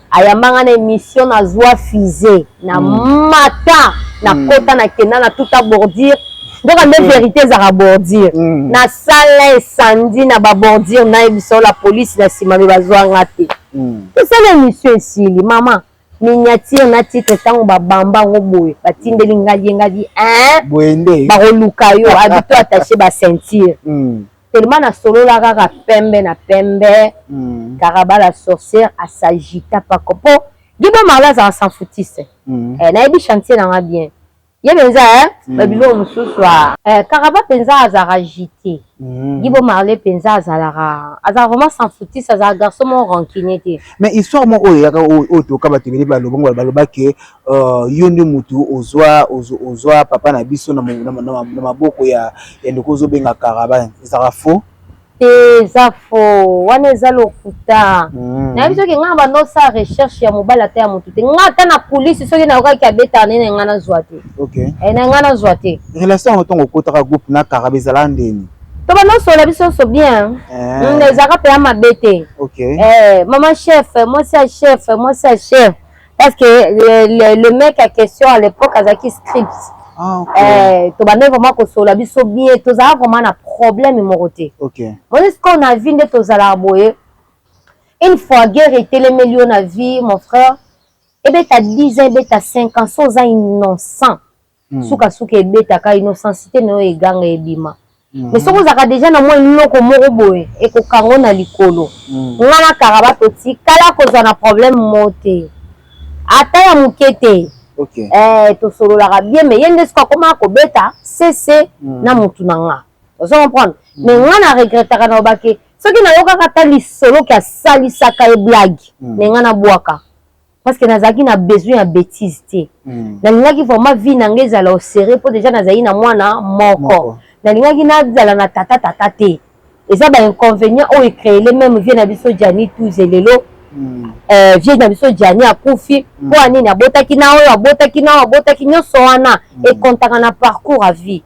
[SPEAKER 1] Ayambanga na émission, nazwa fusée na mata, nakota, nakenda na tuta bordure. Nzoka nde vérité ezalaka bordure. Nasala incendie na babordure, nayebisa la police na nsima, me bazwanga te. Tosala émission, esili, mama miniature na titre, ntango babamba yango boye, batindeli ngai ye ngai
[SPEAKER 2] boye nde
[SPEAKER 1] bakoluka yo abi to attaché baceinture. Tellement nasolola kaka pembe na pembe. Karaba la sorcière asagita pako mpo Gibo Marla azala sans foutiste. Nayebi chantier nanga bien, ye mpenza babiloko mosusu. Karaba mpenza azalaka agité. Gibo Marle mpenza azalaka vraiment sans foutiste, azalaka garçon moko rancunier te.
[SPEAKER 2] Mais histoire moko oyo eyaka, oyo toyoka bato ebele balobongo, balobaki yo nde motu ozwa papa na biso na maboko ya ndeko ozobenga Karaba, ezalaka faux?
[SPEAKER 1] Te, eza faux, wana eza lokuta. Nayebi soki ngai banda osala recherche ya mobali ata ya motu te. Ngai ata na kulisi, soki nayokaki abetaka nene, ngai nazwa te. Na ngai nazwa te.
[SPEAKER 2] Relation yango, ntongo okotaka groupe na Karaba, ezalaka ndeni?
[SPEAKER 1] Tobanda osola biso nyonso bien. Ezalaka mpenza mabe te. Mama chef, mwasi ya chef, mwasi ya chef, parce que le mec à question à l'époque azalaki script. Tobandaki vraiment kosola biso bien, tozalaka vraiment na problème moko te. Moni sikoyo na vie nde tozalaka boye, une fois guerre etelemeli yo na vie, mon frère, ebeta 10 ans, ebeta 5 ans, so oza innocent, sukasuka ebetaka innocentité na yo, eganga, ebima. Mais soki ozalaka déjà na mwa eloko moko boye, ekokango na likolo. Nga na Karaba totikala kozwa na problème moko te, ata ya moke te. Tosololaka bien, mais ye nde soki akomaka kobeta sese na motu na nga, ozo comprendre? Mais nga na regrettaka na obake soki nayokaka ata lisolo ke asalisaka ye blague, mais nga nabwaka, parce que nazalaki na besoin ya bêtise te. Nalingaki vraiment vie na nga ezala au sérieux, mpo déjà nazali na mwana moko, nalingaki nazala na tata tata te. Eza bainconvénient oyo ecréele même vie na biso Jani Tuze lelo. Vie na biso Jani akufi mpo mm. Anini abotaki na oyo abotaki na oyo abotaki nyonso wana ekontaka na parcours ya vie,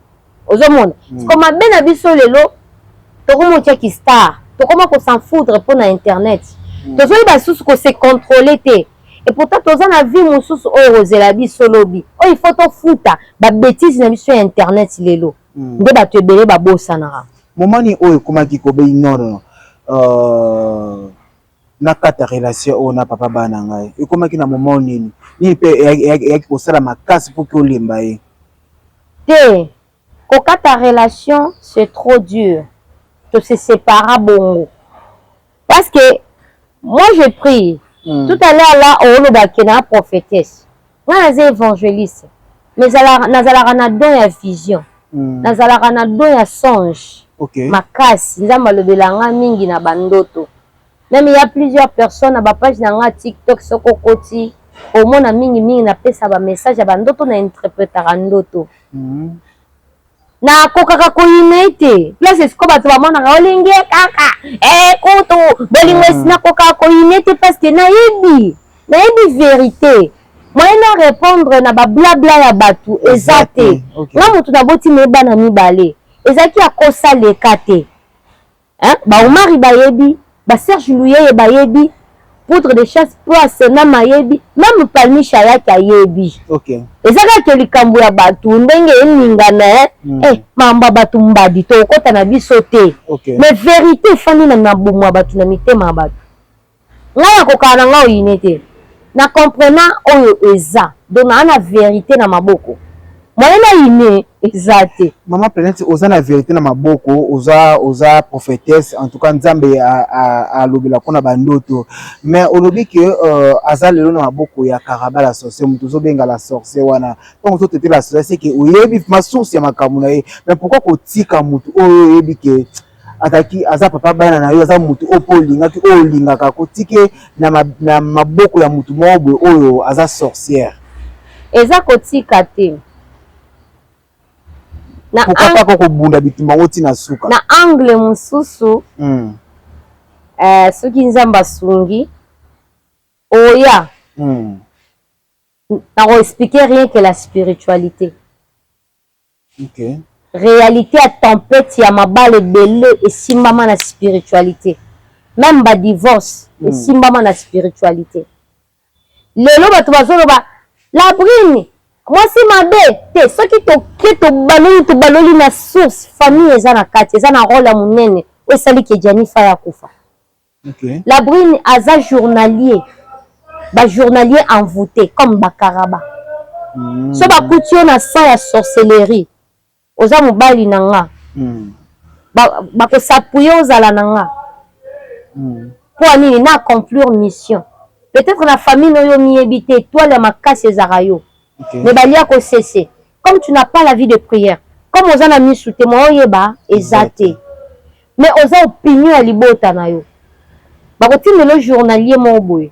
[SPEAKER 1] ozomona? Siko mabe na biso lelo, tokoma otiaki star, tokoma kos'en foutre mpo na internet, tozoyeba lisusu kose contrôler te. Et pourtant toza na vie mosusu oyo kozela biso lobi, oyo il faut tofuta babêtises na biso ya internet lelo. Nde bato ebele babosanaka.
[SPEAKER 2] Momani oyo ekomaki kobei nono na kati ya relation oyo na papa bana ngai, ekomaki na moment nini nini mpe eyaki kosala makasi mpo ki olemba ye?
[SPEAKER 1] Te, kokata relation, c'est trop dur. Tose sépara bongo parce que moi je prie. Tout à l'heure là olobaki na prophétesse, nga naza évangéliste, mais nazalaka na don ya vision, nazalaka na don ya songe. Makasi, Nzambe alobelanga mingi na bandoto. Même il y a plusieurs personnes na bapage na nga TikTok, soki okoti omona mingimingi napesa bamessage ya bandoto, na interprétaka ndoto. Nakokaka koyina ete place esiko bato bamonaka olingi ye kaka kutu bolingo. Nakokaka koyina ete parce que nayebi vérité. Moyen na répondre na bablabla ya bato eza te. Nga motu naboti me bana mibale, ezalaki ya kosaleka te. Baomari bayebi, baSerge Luyeye bayebi, poudre de chasse place na mayebi, même Palmiche ayaki ayebi. Eza kaka likambo ya bato ndenge eningana, makambo ya bato mbadi tokokɔta na biso te. Mais vérité efandi na mabumu ya bato, na mitema ya bato. Ngai nakokaka na ngai oyine te, na comprena oyo eza, donc naa na vérité na maboko, moyen na yine eza te.
[SPEAKER 2] Mama Planète, oza na vérité na maboko, oza prophétesse, en tout cas Nzambe alobela mpona bandoto. Mais olobi ke aza lelo na maboko ya Karaba la sorcière. Moto ozobenga la sorcière wana, ntango ozotete la sorcière, c'est que oyebi ma source ya makambo na ye. Mais pourquoi kotika motu oyo oyebi ke azalaki, aza papa bana na yo, aza motu oyo mpo olingaki, oyo olingaka, kotike na maboko ya motu moko boye oyo aza sorcière?
[SPEAKER 1] Eza kotika te.
[SPEAKER 2] Pourquoi pas kobunda bitumba yango ntina suka?
[SPEAKER 1] Na angle mosusu, soki Nzambe asungi oya, nakoexpliquer rien que la spiritualité. Réalité ya tempête ya mabala ebele esimbama na spiritualité, même badivorce esimbama na spiritualité. Lelo bato bazoloba Labrine mwasi mabe te. Soki toke tobaloli, tobaloli na source, famille eza na kati, eza na rôle ya monene oyo esali ke Jani Fai akufa. Labrine aza journalier, bajournalier envoûté comme bakaraba. So bakuti yo na sang ya sorcellerie, oza mobali na nga, bakos'appuyer ozala na nga mpo ya nini? Na accomplir mission. Peut-être na famille na oyo miyebi te, étoile ya makasi ezalaka yo. Mais balia kosese, comme tu n'as pas la vie de prière, comme oza na misu te, mwa oyeba eza te, mais oza opinion ya libota na yo, bakotindela journalier moko boye.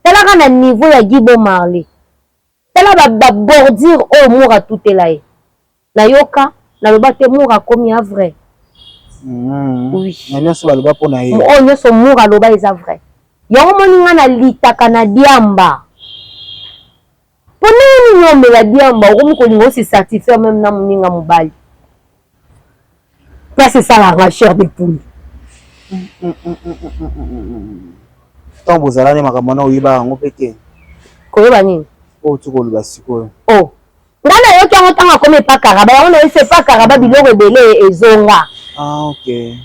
[SPEAKER 1] Talaka na niveau ya Gibo Marley, tala babordure oyo moko atutela ye. Nayoka naloba te, Mour akomi ya vrai. Oui.
[SPEAKER 2] Na nyonso baloba mpo na ye.
[SPEAKER 1] Oyo nyonso Mour aloba eza vrai. Yango moni nga nalitaka na diamba. Mpo ndenge nini omela diamba, okomi kolinga ose satisfaire même na moninga mobali? Place esalaka chair de poule.
[SPEAKER 2] Ntango bozala ne makambo wana, oyeba yango mpe te?
[SPEAKER 1] Koyeba nini?
[SPEAKER 2] Oyo ti koloba sikoyo.
[SPEAKER 1] O nga nayoki yango ntango akomi epa Karaba. Yango nayebisi, epa Karaba biloko ebele ezonga.
[SPEAKER 2] Ah, ok.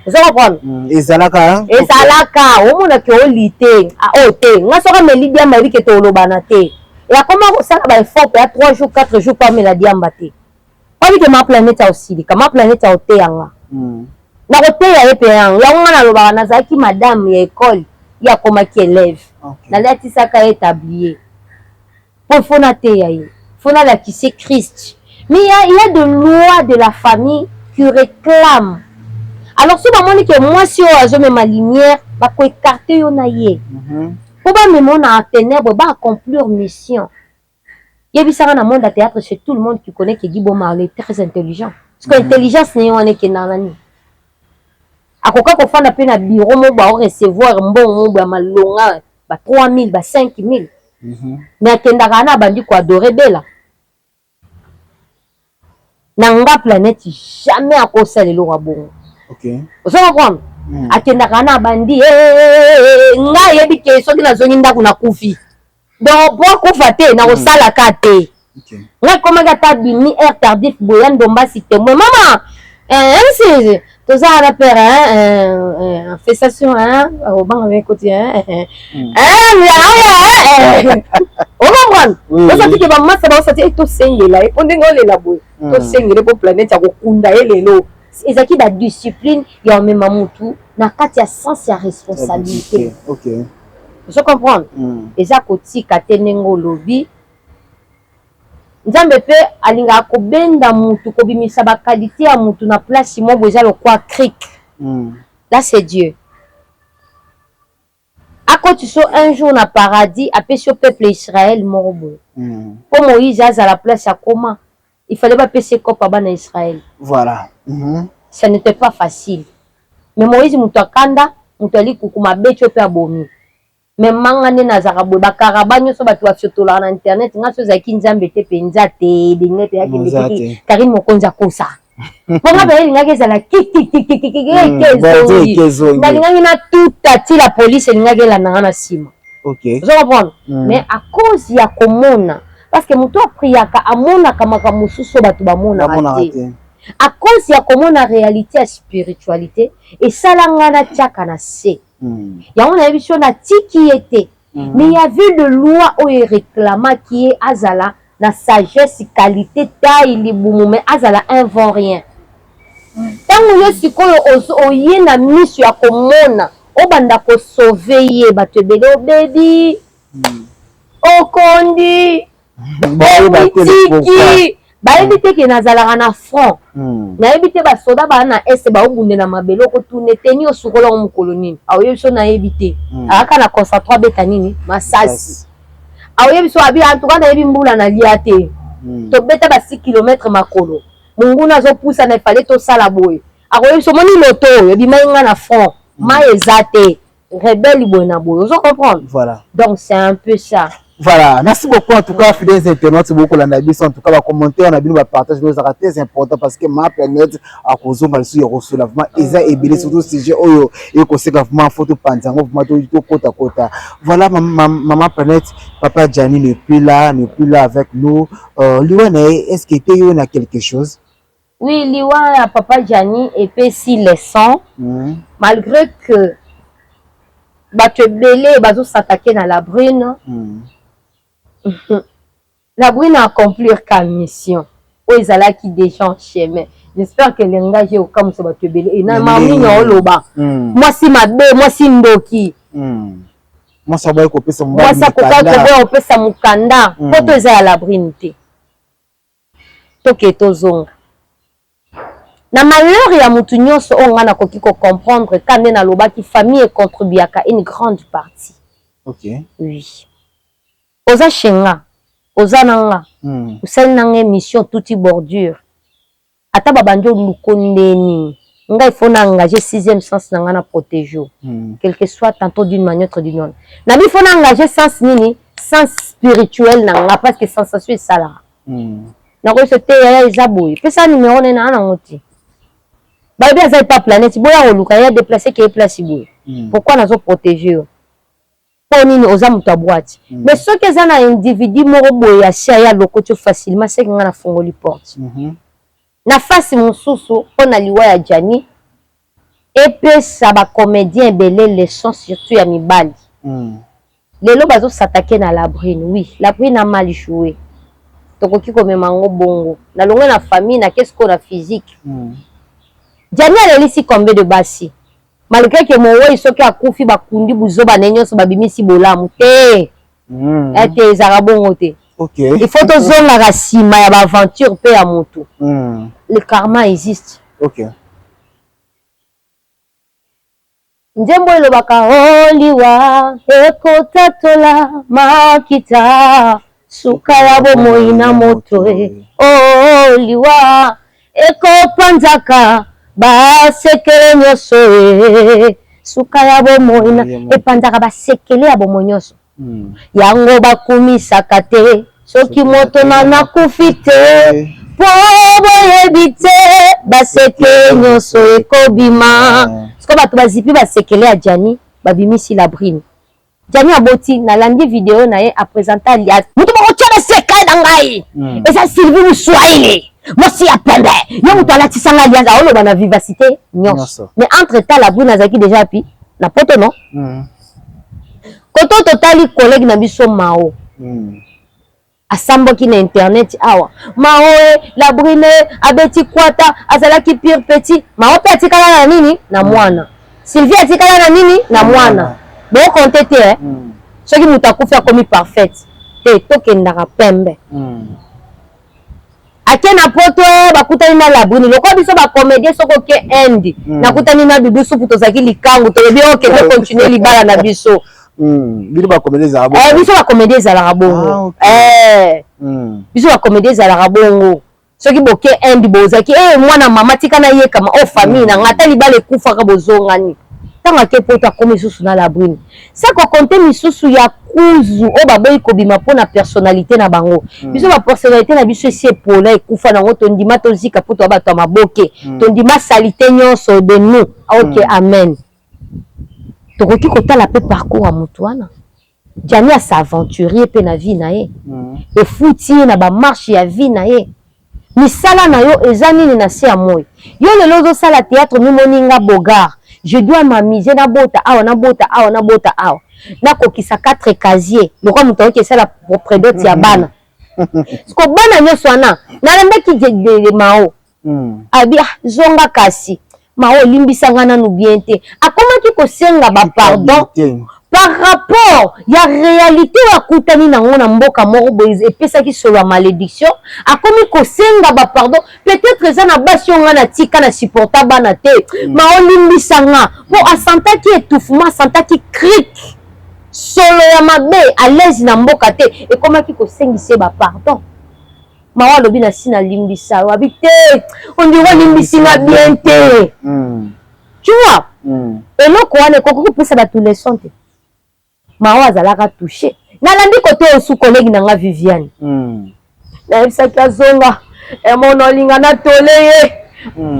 [SPEAKER 1] Oza comprendre?
[SPEAKER 2] Ezalaka.
[SPEAKER 1] Ezalaka, omonaki oli te oyo te. Nga soki ameli diamba, yebi ke tolobana te. Akoma kosala baeffort mpe ya 3 jours, 4 jours mpo amela diamba te. Oyebi ke Ma Planète aosilika, Ma Planète aoteyanga, nakoteya ye mpe yango. Yango nga nalobaka, nazalaki madame ya ekole, ye akomaki élève. Nalatisaka ye tablier mpo faut nateya ye, faut nalakise Christ. Mais il y a de lois de la famille qui réclament. Alors so bamoni ke mwasi oyo azomema lumière, bakoécarter yo na ye mpo bamema yo na ténèbre, baaccomplir mission. Yebisaka, na monde ya théâtre, c'est tout le monde qui connaît que Guy Bomarley est très intelligent, parce que intelligence na ye wana ekendaka na nini? Akoka kofanda mpe na bureau mo baorecevoir mbongo mo ya malonga, ba 3000, ba 5000, mais akendaka na abandi koadorer Bela. Na nga Planète, jamais akosala eloko ya bongo. Ozo comprendre? Akendaka na abandi nga ayebi ke soki nazongi ndako nakufi. Donc po akufa te, nakosalaka te. Nga ekomaki ata abimi heure tardif boye, ya ndombasi témoin, mama MC, toza wana père félicitation obanga ekoti ocomprendre. Osati ke bamasa baosati tosengela ye mpo ndenge olela boye, tosengele mpo Planète ya kokunda ye lelo. Ezalaki badiscipline ya omema mutu na kati ya sens ya responsabilité. Ozo comprendre? Eza kotika te. Ndenge olobi, Nzambe mpe alingaka kobenda mutu, kobimisa baqualité ya mutu na place moko eza lokwa cric. Là, c'est Dieu akoti so un jour na paradis, apesi yo peuple Israël moko boye. Mpo Moïse azala place akoma, il fallait bapesa ekopa bana Israël.
[SPEAKER 2] Voilà.
[SPEAKER 1] Ça n'était pas facile, mais Moïse, moto akanda, moto alikuku mabe ti mpe abomi. Mais manga nde nazalaka boye, bakaraba nyonso bato bafiotolaka na internet, nga so ezalaki Nzambe te mpenza te, ndenge mpe akendeki Karine Mokonzi akosa mpo nga mpe elingaki ezala kikikikikike ezongi, nalingaki natuta ti la police elingaki elandanga na nsima. Ozo comprendre? Mais à cause ya komona, parce que moto apriaka amonaka makambo mosusu oyo bato bamonaka te, à cause ya komona réalité ya spiritualité, esala nga natiaka na se. Yango nayebi so natiki ye te, mais y avait de loi oyo eréclamaki ye azala na sagesse, qualité, taille, libumu, mais azala un vaurien. Ntango yo sikoyo oye na miso ya komona, obanda kosauver ye, bato ebele obebi, okondi, omitiki, bayebi te ke nazalaka na front. Nayebi te, basoda baa na este baobunde na mabele, okotuna eteni osukolango mokolo nini, aoyebi so nayebi te. Ayaka na concentre, abeta nini, masasi, aoyebi so abi en tout cas nayebi mbula nalia te. Tobeta ba 6 kilomètre makolo, monguna azopusana, efale tosala boye. Akoyebi so omoni loto oyo ebimai nga na front, mai eza te, rebelle boye na boye. Ozo comprendre?
[SPEAKER 2] Voilà.
[SPEAKER 1] Donc c'est un peu ça.
[SPEAKER 2] Voilà, merci beaucoup en tout cas, fidèles internautes, beaucoup la biso. En tout cas, ba commentaire na bino, ba partage nous très important, parce que Ma Planète a kozonga lisusu ya kosola vraiment eza ebele, surtout sujet oyo ekoseka vraiment, photo panzango vraiment to kota kota. Voilà, maman Planète, papa Gianni n'est plus là, n'est plus là avec nous. Liwa na ye, est-ce que était yo na quelque chose?
[SPEAKER 1] Oui, liwa ya papa Gianni epesi leçon, malgré que bato ebele bazosatake na La Brune. La Brune a accomplir ka mission oyo ezalaki déjà en chemin. J'espère que langage okamwisa bato ebele ena mamini oloba mwasi mabe, mwasi ndoki.
[SPEAKER 2] Mwasi aboyi kopesa mobali
[SPEAKER 1] mwasi akoka
[SPEAKER 2] mokanda.
[SPEAKER 1] Koboya kopesa mokanda. Po to eza ya La Brune te, toke tozonga na malheur ya motu nyonso oyo ngai nakoki kocomprendre ka nde nalobaki, famille econtribuaka une grande partie. Oui, oza chez nga, oza na nga, osali na nga émission, tuti bordure, ata babandi oluko ndeni, ngai il faut na engager sixième sens na nga na protéger, quel que soit tantôt d'une manière ou d'une autre. Nabi faut na engager sens nini, sens spirituel na nga, parce que sensation esalaka. Nakoyebisa te, yaya, eza boye, pesa numéro nde naa nango te. Balobi aza epa planète, boya koluka ye, déplace ke ye place boye. Pourquoi nazoprotéger yo? Mpo nini? Oza moto ya boîte. Mais soki eza na individu moko boye ya sia, ye alokoti yo facilement, seki nga nafungoli porte. Na fasi mosusu, mpo na liwa ya Jani, epesa bacomédien ebele leçon, surtout ya mibali. Lelo bazosatake na Labrine. Oui, Labrine a mal joué, tokoki komema yango bongo. Nalongwe na famille, nake sikoyo na physique. Jani alelisi combien de basi, malgré ke mowei soki akufi, bakundi buzoba ne nyonso, babimisi bolamu te. Ete ezalaka bongo te. Il faut tozongaka nsima ya baaventure mpe ya motu. Le karma existe. Nzembo elobaka oliwa ekotatola makita suka ya bomoi na moto e oliwa ekopanzaka basekele nyonso e suka ya bomoi na epanzaka basekele ya bomoi nyonso. Yango bakumisaka te soki moto na nakufi te, mpo boyebi te basekele nyonso ekobima. Siko bato bazipi basekele ya Jani, babimisi Labrine. Jani aboti, nalandi video na ye aprésenter moto bakotia baseka na ngai. Eza Sylvie Muswahili, mwasi ya pembe, ye moto alatisa ngai alliance. Aoloba na vivacité nyonso, mais entre temps Labrine azalaki déjà pi na poto, non? Koto totali collègue na biso Mao. Asambwaki na internet awa. Mao e Labrine abeti kwata, azalaki pire petit. Mao mpe atikala na nini? Na mwana. Sylvie atikala na nini? Na mwana. Bokonte te, eh? Soki moto akufi, akomi parfaite te. Tokendaka pembe. Ake na poto, bakutani na Labrine. Lokola biso bacomédien, soki oke Inde, nakutani na Dudu Supu, tozalaki likangu, tolobi oke, tocontinue libala na biso.
[SPEAKER 2] Bino bacomédien ezalaka bongo?
[SPEAKER 1] Biso bacomédien ezalaka bongo. Biso bacomédien ezalaka bongo. Soki boke Inde, bozalaki e mwana mama, tika nayekama o famille na nga, ata libala ekufaka, bozongani. Ntango ake poto, akomi lisusu na Labrine. Sa kokonte misusu ya kuzu oyo baboyi kobima mpona personnalité na bango. Biso bapersonnalité na biso esi epola, ekufa nango. Tondima tozika mpo toya bato ya maboke. Tondima saleté nyonso de nous. Ok. Amen. Tokoki kotala mpe parcours ya motu wana. Jani as'aventurer mpe na vie na ye. Efuti ye na bamarche ya vie na ye. Misala na yo eza nini na se ya moi? Yo lelo ozosala théâtre, mimoni nga bogar, je dois m'amuser, nabota awa, nabota awa, nabota awa, nakokisa 4 casier lokola moto akoki esala prédote ya bana. Siko bana nyonso wana nalandaki Mao. Abi ah, zonga kasi Mao, olimbisanga nanu bien te. Akomaki kosenga bapardon par rapport ya réalité oyo akutani nango na mboka moko boye, epesaki solo ya malédiction. Akomi kosenga bapardon, peut-être eza na basi oyo nga na tika na supporta bana te. Ma olimbisanga mpo asantaki étouffement, asantaki cric, solo ya mabe, à l'aise na mboka te, ekomaki kosengisa ye bapardon. Mawa alobi na si nalimbisa yo, abi te, ondiri olimbisinga bien te. Tu vois? Eloko wana ekoki kopesa bato leçon te. Mawa azalaka touché. Nalandi kote oyo su collègue na nga Viviane. Nayebisaki azonga emono, olinga natole ye.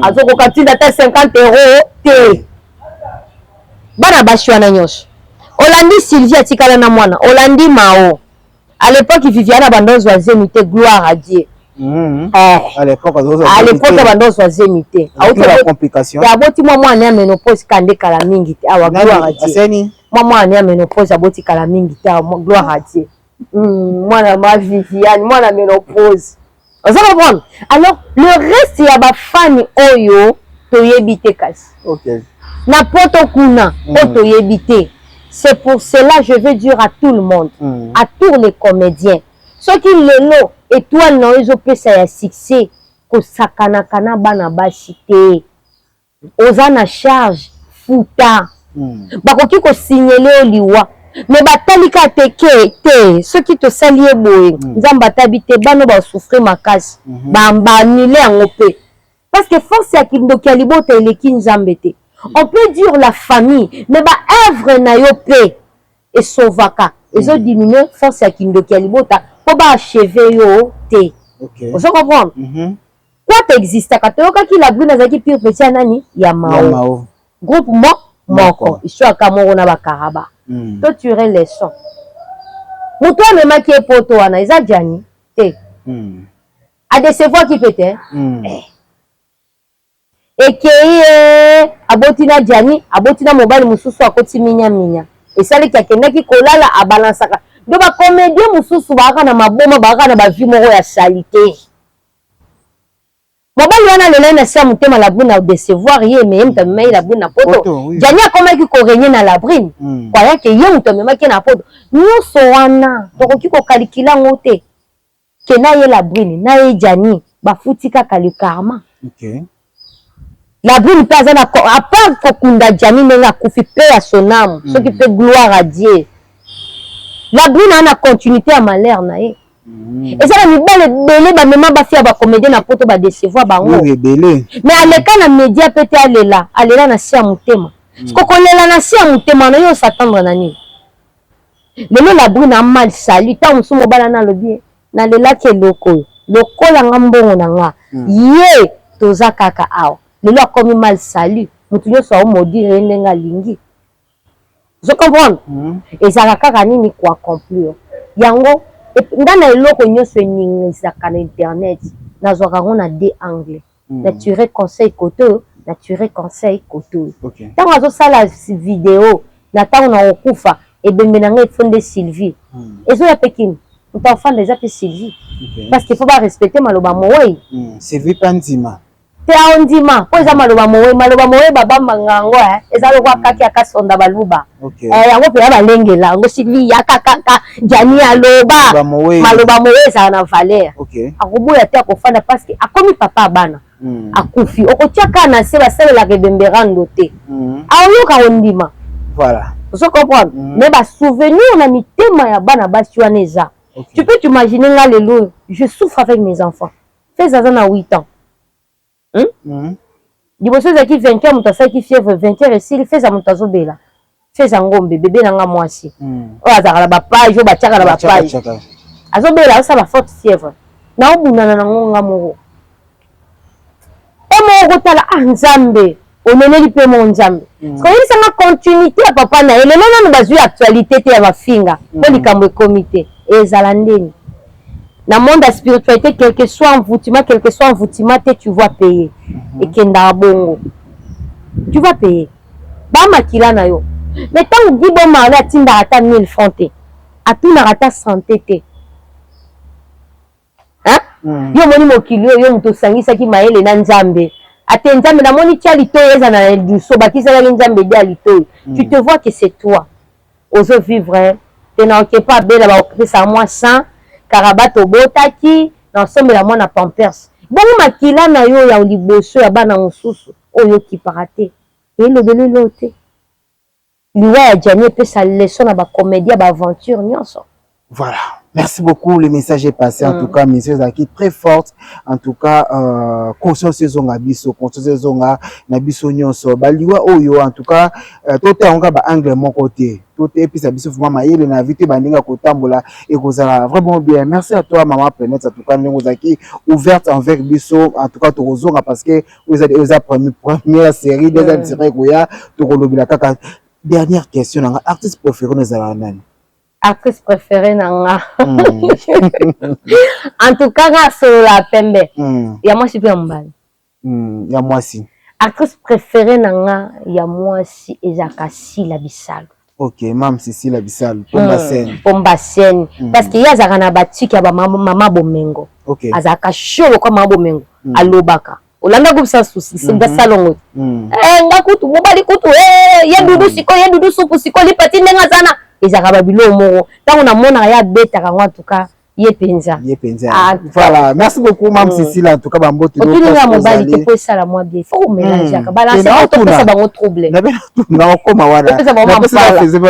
[SPEAKER 1] Azokoka ntinda ata 50 euro te. Bana basi wana nyonso olandi, Sylvie atikala na mwana, olandi Mao. À l'époque Viviane abanda ozwa zemi te, gloire à Dieu. Eh.
[SPEAKER 2] À l'époque,
[SPEAKER 1] à l'époque abanda ozwa zemi te.
[SPEAKER 2] Complication.
[SPEAKER 1] Aboti mwa mwana ya ménopause kande kala mingi te awa, gloire à Dieu. Mwa mwana ya ménopause aboti kala mingi te awa, gloire à Dieu. Mwana ma Viviane, mwana ménopause, oza comprendre? Alors le reste ya bafani oyo toyebi te, kasi na poto kuna oyo toyebi te. C'est pour cela je veux dire à tout le monde, à tous les comédiens, soki lelo étoile na yo ezopesa ya succès, kosakanaka na bana basi te. Oza na charge, futa. Bakoki kosignele yo liwa, me batali kaka te ke te soki tosali ye boye. Nzambe atabi te, bana basouffrir makasi. Baannuler yango mpe parce que force ya kindoki ya libota eleki Nzambe te. On peut dire la famille, mais baœuvre na yo mpe esovaka, ezodiminue force ya kindoki ya libota mpo baachever yo te. Ozo comprendre? Kwata existaka, toyokaki La Brune azalaki pire petit ya nani? Ya Mao. Groupe moko, histoire ka moko na bakaraba. To tirer leçon. Moto amemaki ye poto wana eza Gianni te. Adecevoirki mpe te. Ekei ye aboti na Gianni, aboti na mobali mosusu, akoti minya-minya. Esaliki akendaki kolala, abalansaka. Do bacomédien mosusu baaka na maboma, baaka na bavie moko ya saleté. Mobali wana alela ye na se ya motema, La Brune adecevoir ye, mais ye moto amema ye La Brune na poto. Gianni akomaki korégner na La Brune, croyant que ye moto amemaki ye na poto. Nyonso wana tokoki kokalikila yango te ke na ye La Brune na ye Gianni bafuti kaka le karma. La Brune mpe aza na, à part kokunda Gianni ndenge akufi mpe ya sonamu, soki mpe gloire à Dieu, La Brune aza na continuité ya malheur na ye. Eza na mibale ebele bamema bafi ya bacomédien na poto, badecevoir bango.
[SPEAKER 2] Ebele.
[SPEAKER 1] Mais aleka na média mpe te, alela, alela na se ya motema. Siko kolela na se ya motema na yo, osatendre na nini? Lelo La Brune amal sali. Ntango mosusu mobala na alobi: "Nalelaki eloko oyo lokola nga mbongo na nga." Ye toza kaka awa lelo, akomi mal sali, motu nyonso aomodire ye ndenge alingi. Ozo comprendre? Ezalaka kaka nini koaccomplir yango. Nga na eloko nyonso eningisaka na internet, nazwaka yango na deux angle: na tirer conseil kote oyo, na tirer conseil kote oyo. Ntango azosala video na ntango na kokufa, ebembe na ngai efo nde Sylvie ezoya mpe kini moto afanda, eza mpe Sylvie, parce que faut barespecte maloba mowei.
[SPEAKER 2] Sylvie mpe andima.
[SPEAKER 1] Te, aondima mpo eza maloba mowei. Maloba mowei babambanga yango, eza lokwa kaki akasonda baluba. Yango mpenza balengela yango. Sylvie yaka kaka, Gianni aloba maloba mowei ezala na valeur. Akoboya te, akofanda parce que akomi papa ya bana. Akufi, okotia kaka na se, basalelaka ebembe rando te. Aoyoka kondima. Ozo comprendre? Mais basouvenir na mitema ya bana basi wana eza. Tu peux t'imaginer, nga lelo je souffre avec mes enfants. Fez aza na 8 ans. Liboso ezalaki 20 heures, moto asalaki fièvre, 20 heures esili, Feza moto azobela. Feza Ngombe, bebe na nga mwasi oyo azalaka na bapage oyo batiaka na bapage, azobela, azosala forte fièvre, naobundana nango nga moko e moko kotala. Ah Nzambe, oleleli mpe mo Nzambe. Koyebisanga continuité ya papa na ye. Lelo nanu bazwi actualité te ya bafinga mpo likambo ekomi te. Ezala ndeni na monde ya spiritualité, quel que soit envoûtement, quel que soit envoûtement te, tu vas payer. Ekendaka bongo, tu vas payer bamakila na yo. Mais ntango Guy Bomarle atindaka ata 1000 francs te, atunaka ata santé te. Yo omoni mokili oyo, yo moto osangisaki mayele na Nzambe, ate Nzambe namoni tia litoyi eza na liso, bakisalaki Nzambe ede ya litoyi. Tu te vois que c'est toi ozovivre te. Na okepa abela, bakopesa mwa 100 karaba, tobotaki na osombela mwana Pampers. Bongo makila na yo ya liboso ya bana mosusu oyo okipaka te, elobeli elo te. Liwa ya Gianni epesa leçon na bacomédie ya baaventure nyonso.
[SPEAKER 2] Voilà. Merci beaucoup. Le message est passé. En tout cas, message qui est très forte. En tout cas, conscience ezonga biso, conscience ezonga na biso nyonso. Baliwa oyo, en tout cas, tote yango ba angle moko te. Tote epesa biso vraiment mayele na vie te, bandinga kotambola et kozala vraiment bien. Merci à toi, maman Planète. En tout cas, ndenge ozalaki ouverte envers biso. En tout cas, tokozonga parce que oza première série, deuxième série koya, tokolobela kaka. Dernière question nanga, artiste préféré no ezalaka nani?
[SPEAKER 1] Actrice préférée na nga, en tout cas nga asolola pembe, ya mwasi mpe ya mobali.
[SPEAKER 2] Ya mwasi.
[SPEAKER 1] Actrice préférée na nga ya mwasi ezalaka Sila Bisalo.
[SPEAKER 2] Ok, mam Sisila Bisalo, Pomba Scène.
[SPEAKER 1] Pomba Scène, parce que ye azalaka na batike ya bamama bomengo. Azalaka chaud lokwa mama bomengo. Alobaka olanda groupe susi salongo. Nga kutu mobali kutu ye dudu sikoyo, ye dudu supu sikoyo lipati ndenge aza na ezalaka babiloko moko ntango namonaka ye abetaka yango. En tout cas ye mpenza.
[SPEAKER 2] Ye mpenza. Voilà, merci beaucoup, mam Cécile. En tout cas, bambote.
[SPEAKER 1] Otuninga mobali te po esala mwa bien, faut komélangeaka, balance, topesa bango trouble.
[SPEAKER 2] Nakokoma wana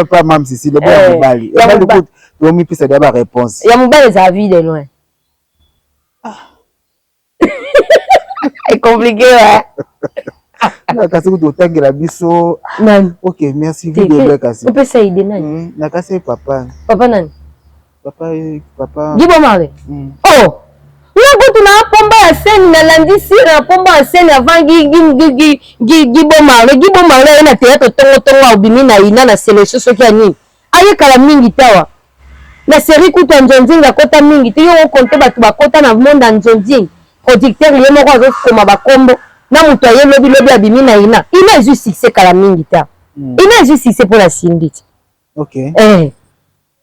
[SPEAKER 2] pa mam Cécile bo ya mobali, tomipesa deya baréponse.
[SPEAKER 1] Ya mobali ezala vie de loin, c'est compliqué, ouais.
[SPEAKER 2] Kasi kutu otangela biso.
[SPEAKER 1] Nani?
[SPEAKER 2] Ok, merci, vie de loin kasi.
[SPEAKER 1] Opesa idée nani?
[SPEAKER 2] Nakasi papa.
[SPEAKER 1] Papa nani?
[SPEAKER 2] Papa, papa.
[SPEAKER 1] Guy Bomarle. Oh, nga kutu na pomba. ya scène, nalandi sire na nkombo ya scène avant Guy Bomarle. Guy Bomarle aye na théâtre tongotongo, abimi na ina na sélection soki ya nini, ayekala mingi te awa na série kutu ya Nzonzingi, akota mingi te. Yo okonte bato bakota na monde ya Nzonzingi, producteur ye moko azokoma bakombo na moto aye lobilobi, abimi na ina. Ina ezwi succès kala mingi te. Ina ezwi succès mpo na Simbi te. Eh.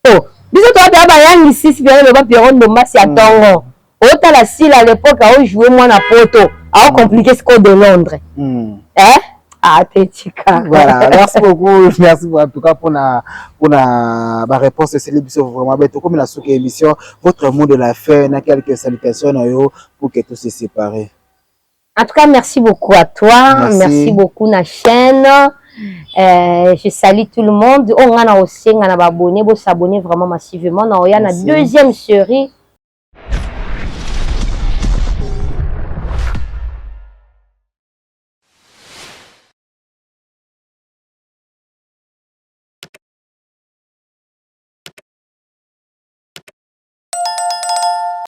[SPEAKER 1] Oh, biso toa bayangi sisi piano, loba Pierrot Ndombasi ya ntongo. Otala Sila à l'époque aojoue mwana poto, aocompliqué sikoyo de Londres. Eh? Ah, te, tika.
[SPEAKER 2] Voilà, merci beaucoup, merci en tout cas pour la ma réponse. C'est vraiment bien. Comme la souke émission, votre mot de la fin, na quelques salutations na yo pour que tout se sépare.
[SPEAKER 1] En tout cas, merci beaucoup à toi.
[SPEAKER 2] Merci,
[SPEAKER 1] merci beaucoup na chaîne. Je salue tout le monde. On a aussi un abonné, vous s'abonner vraiment massivement. On y a la deuxième série.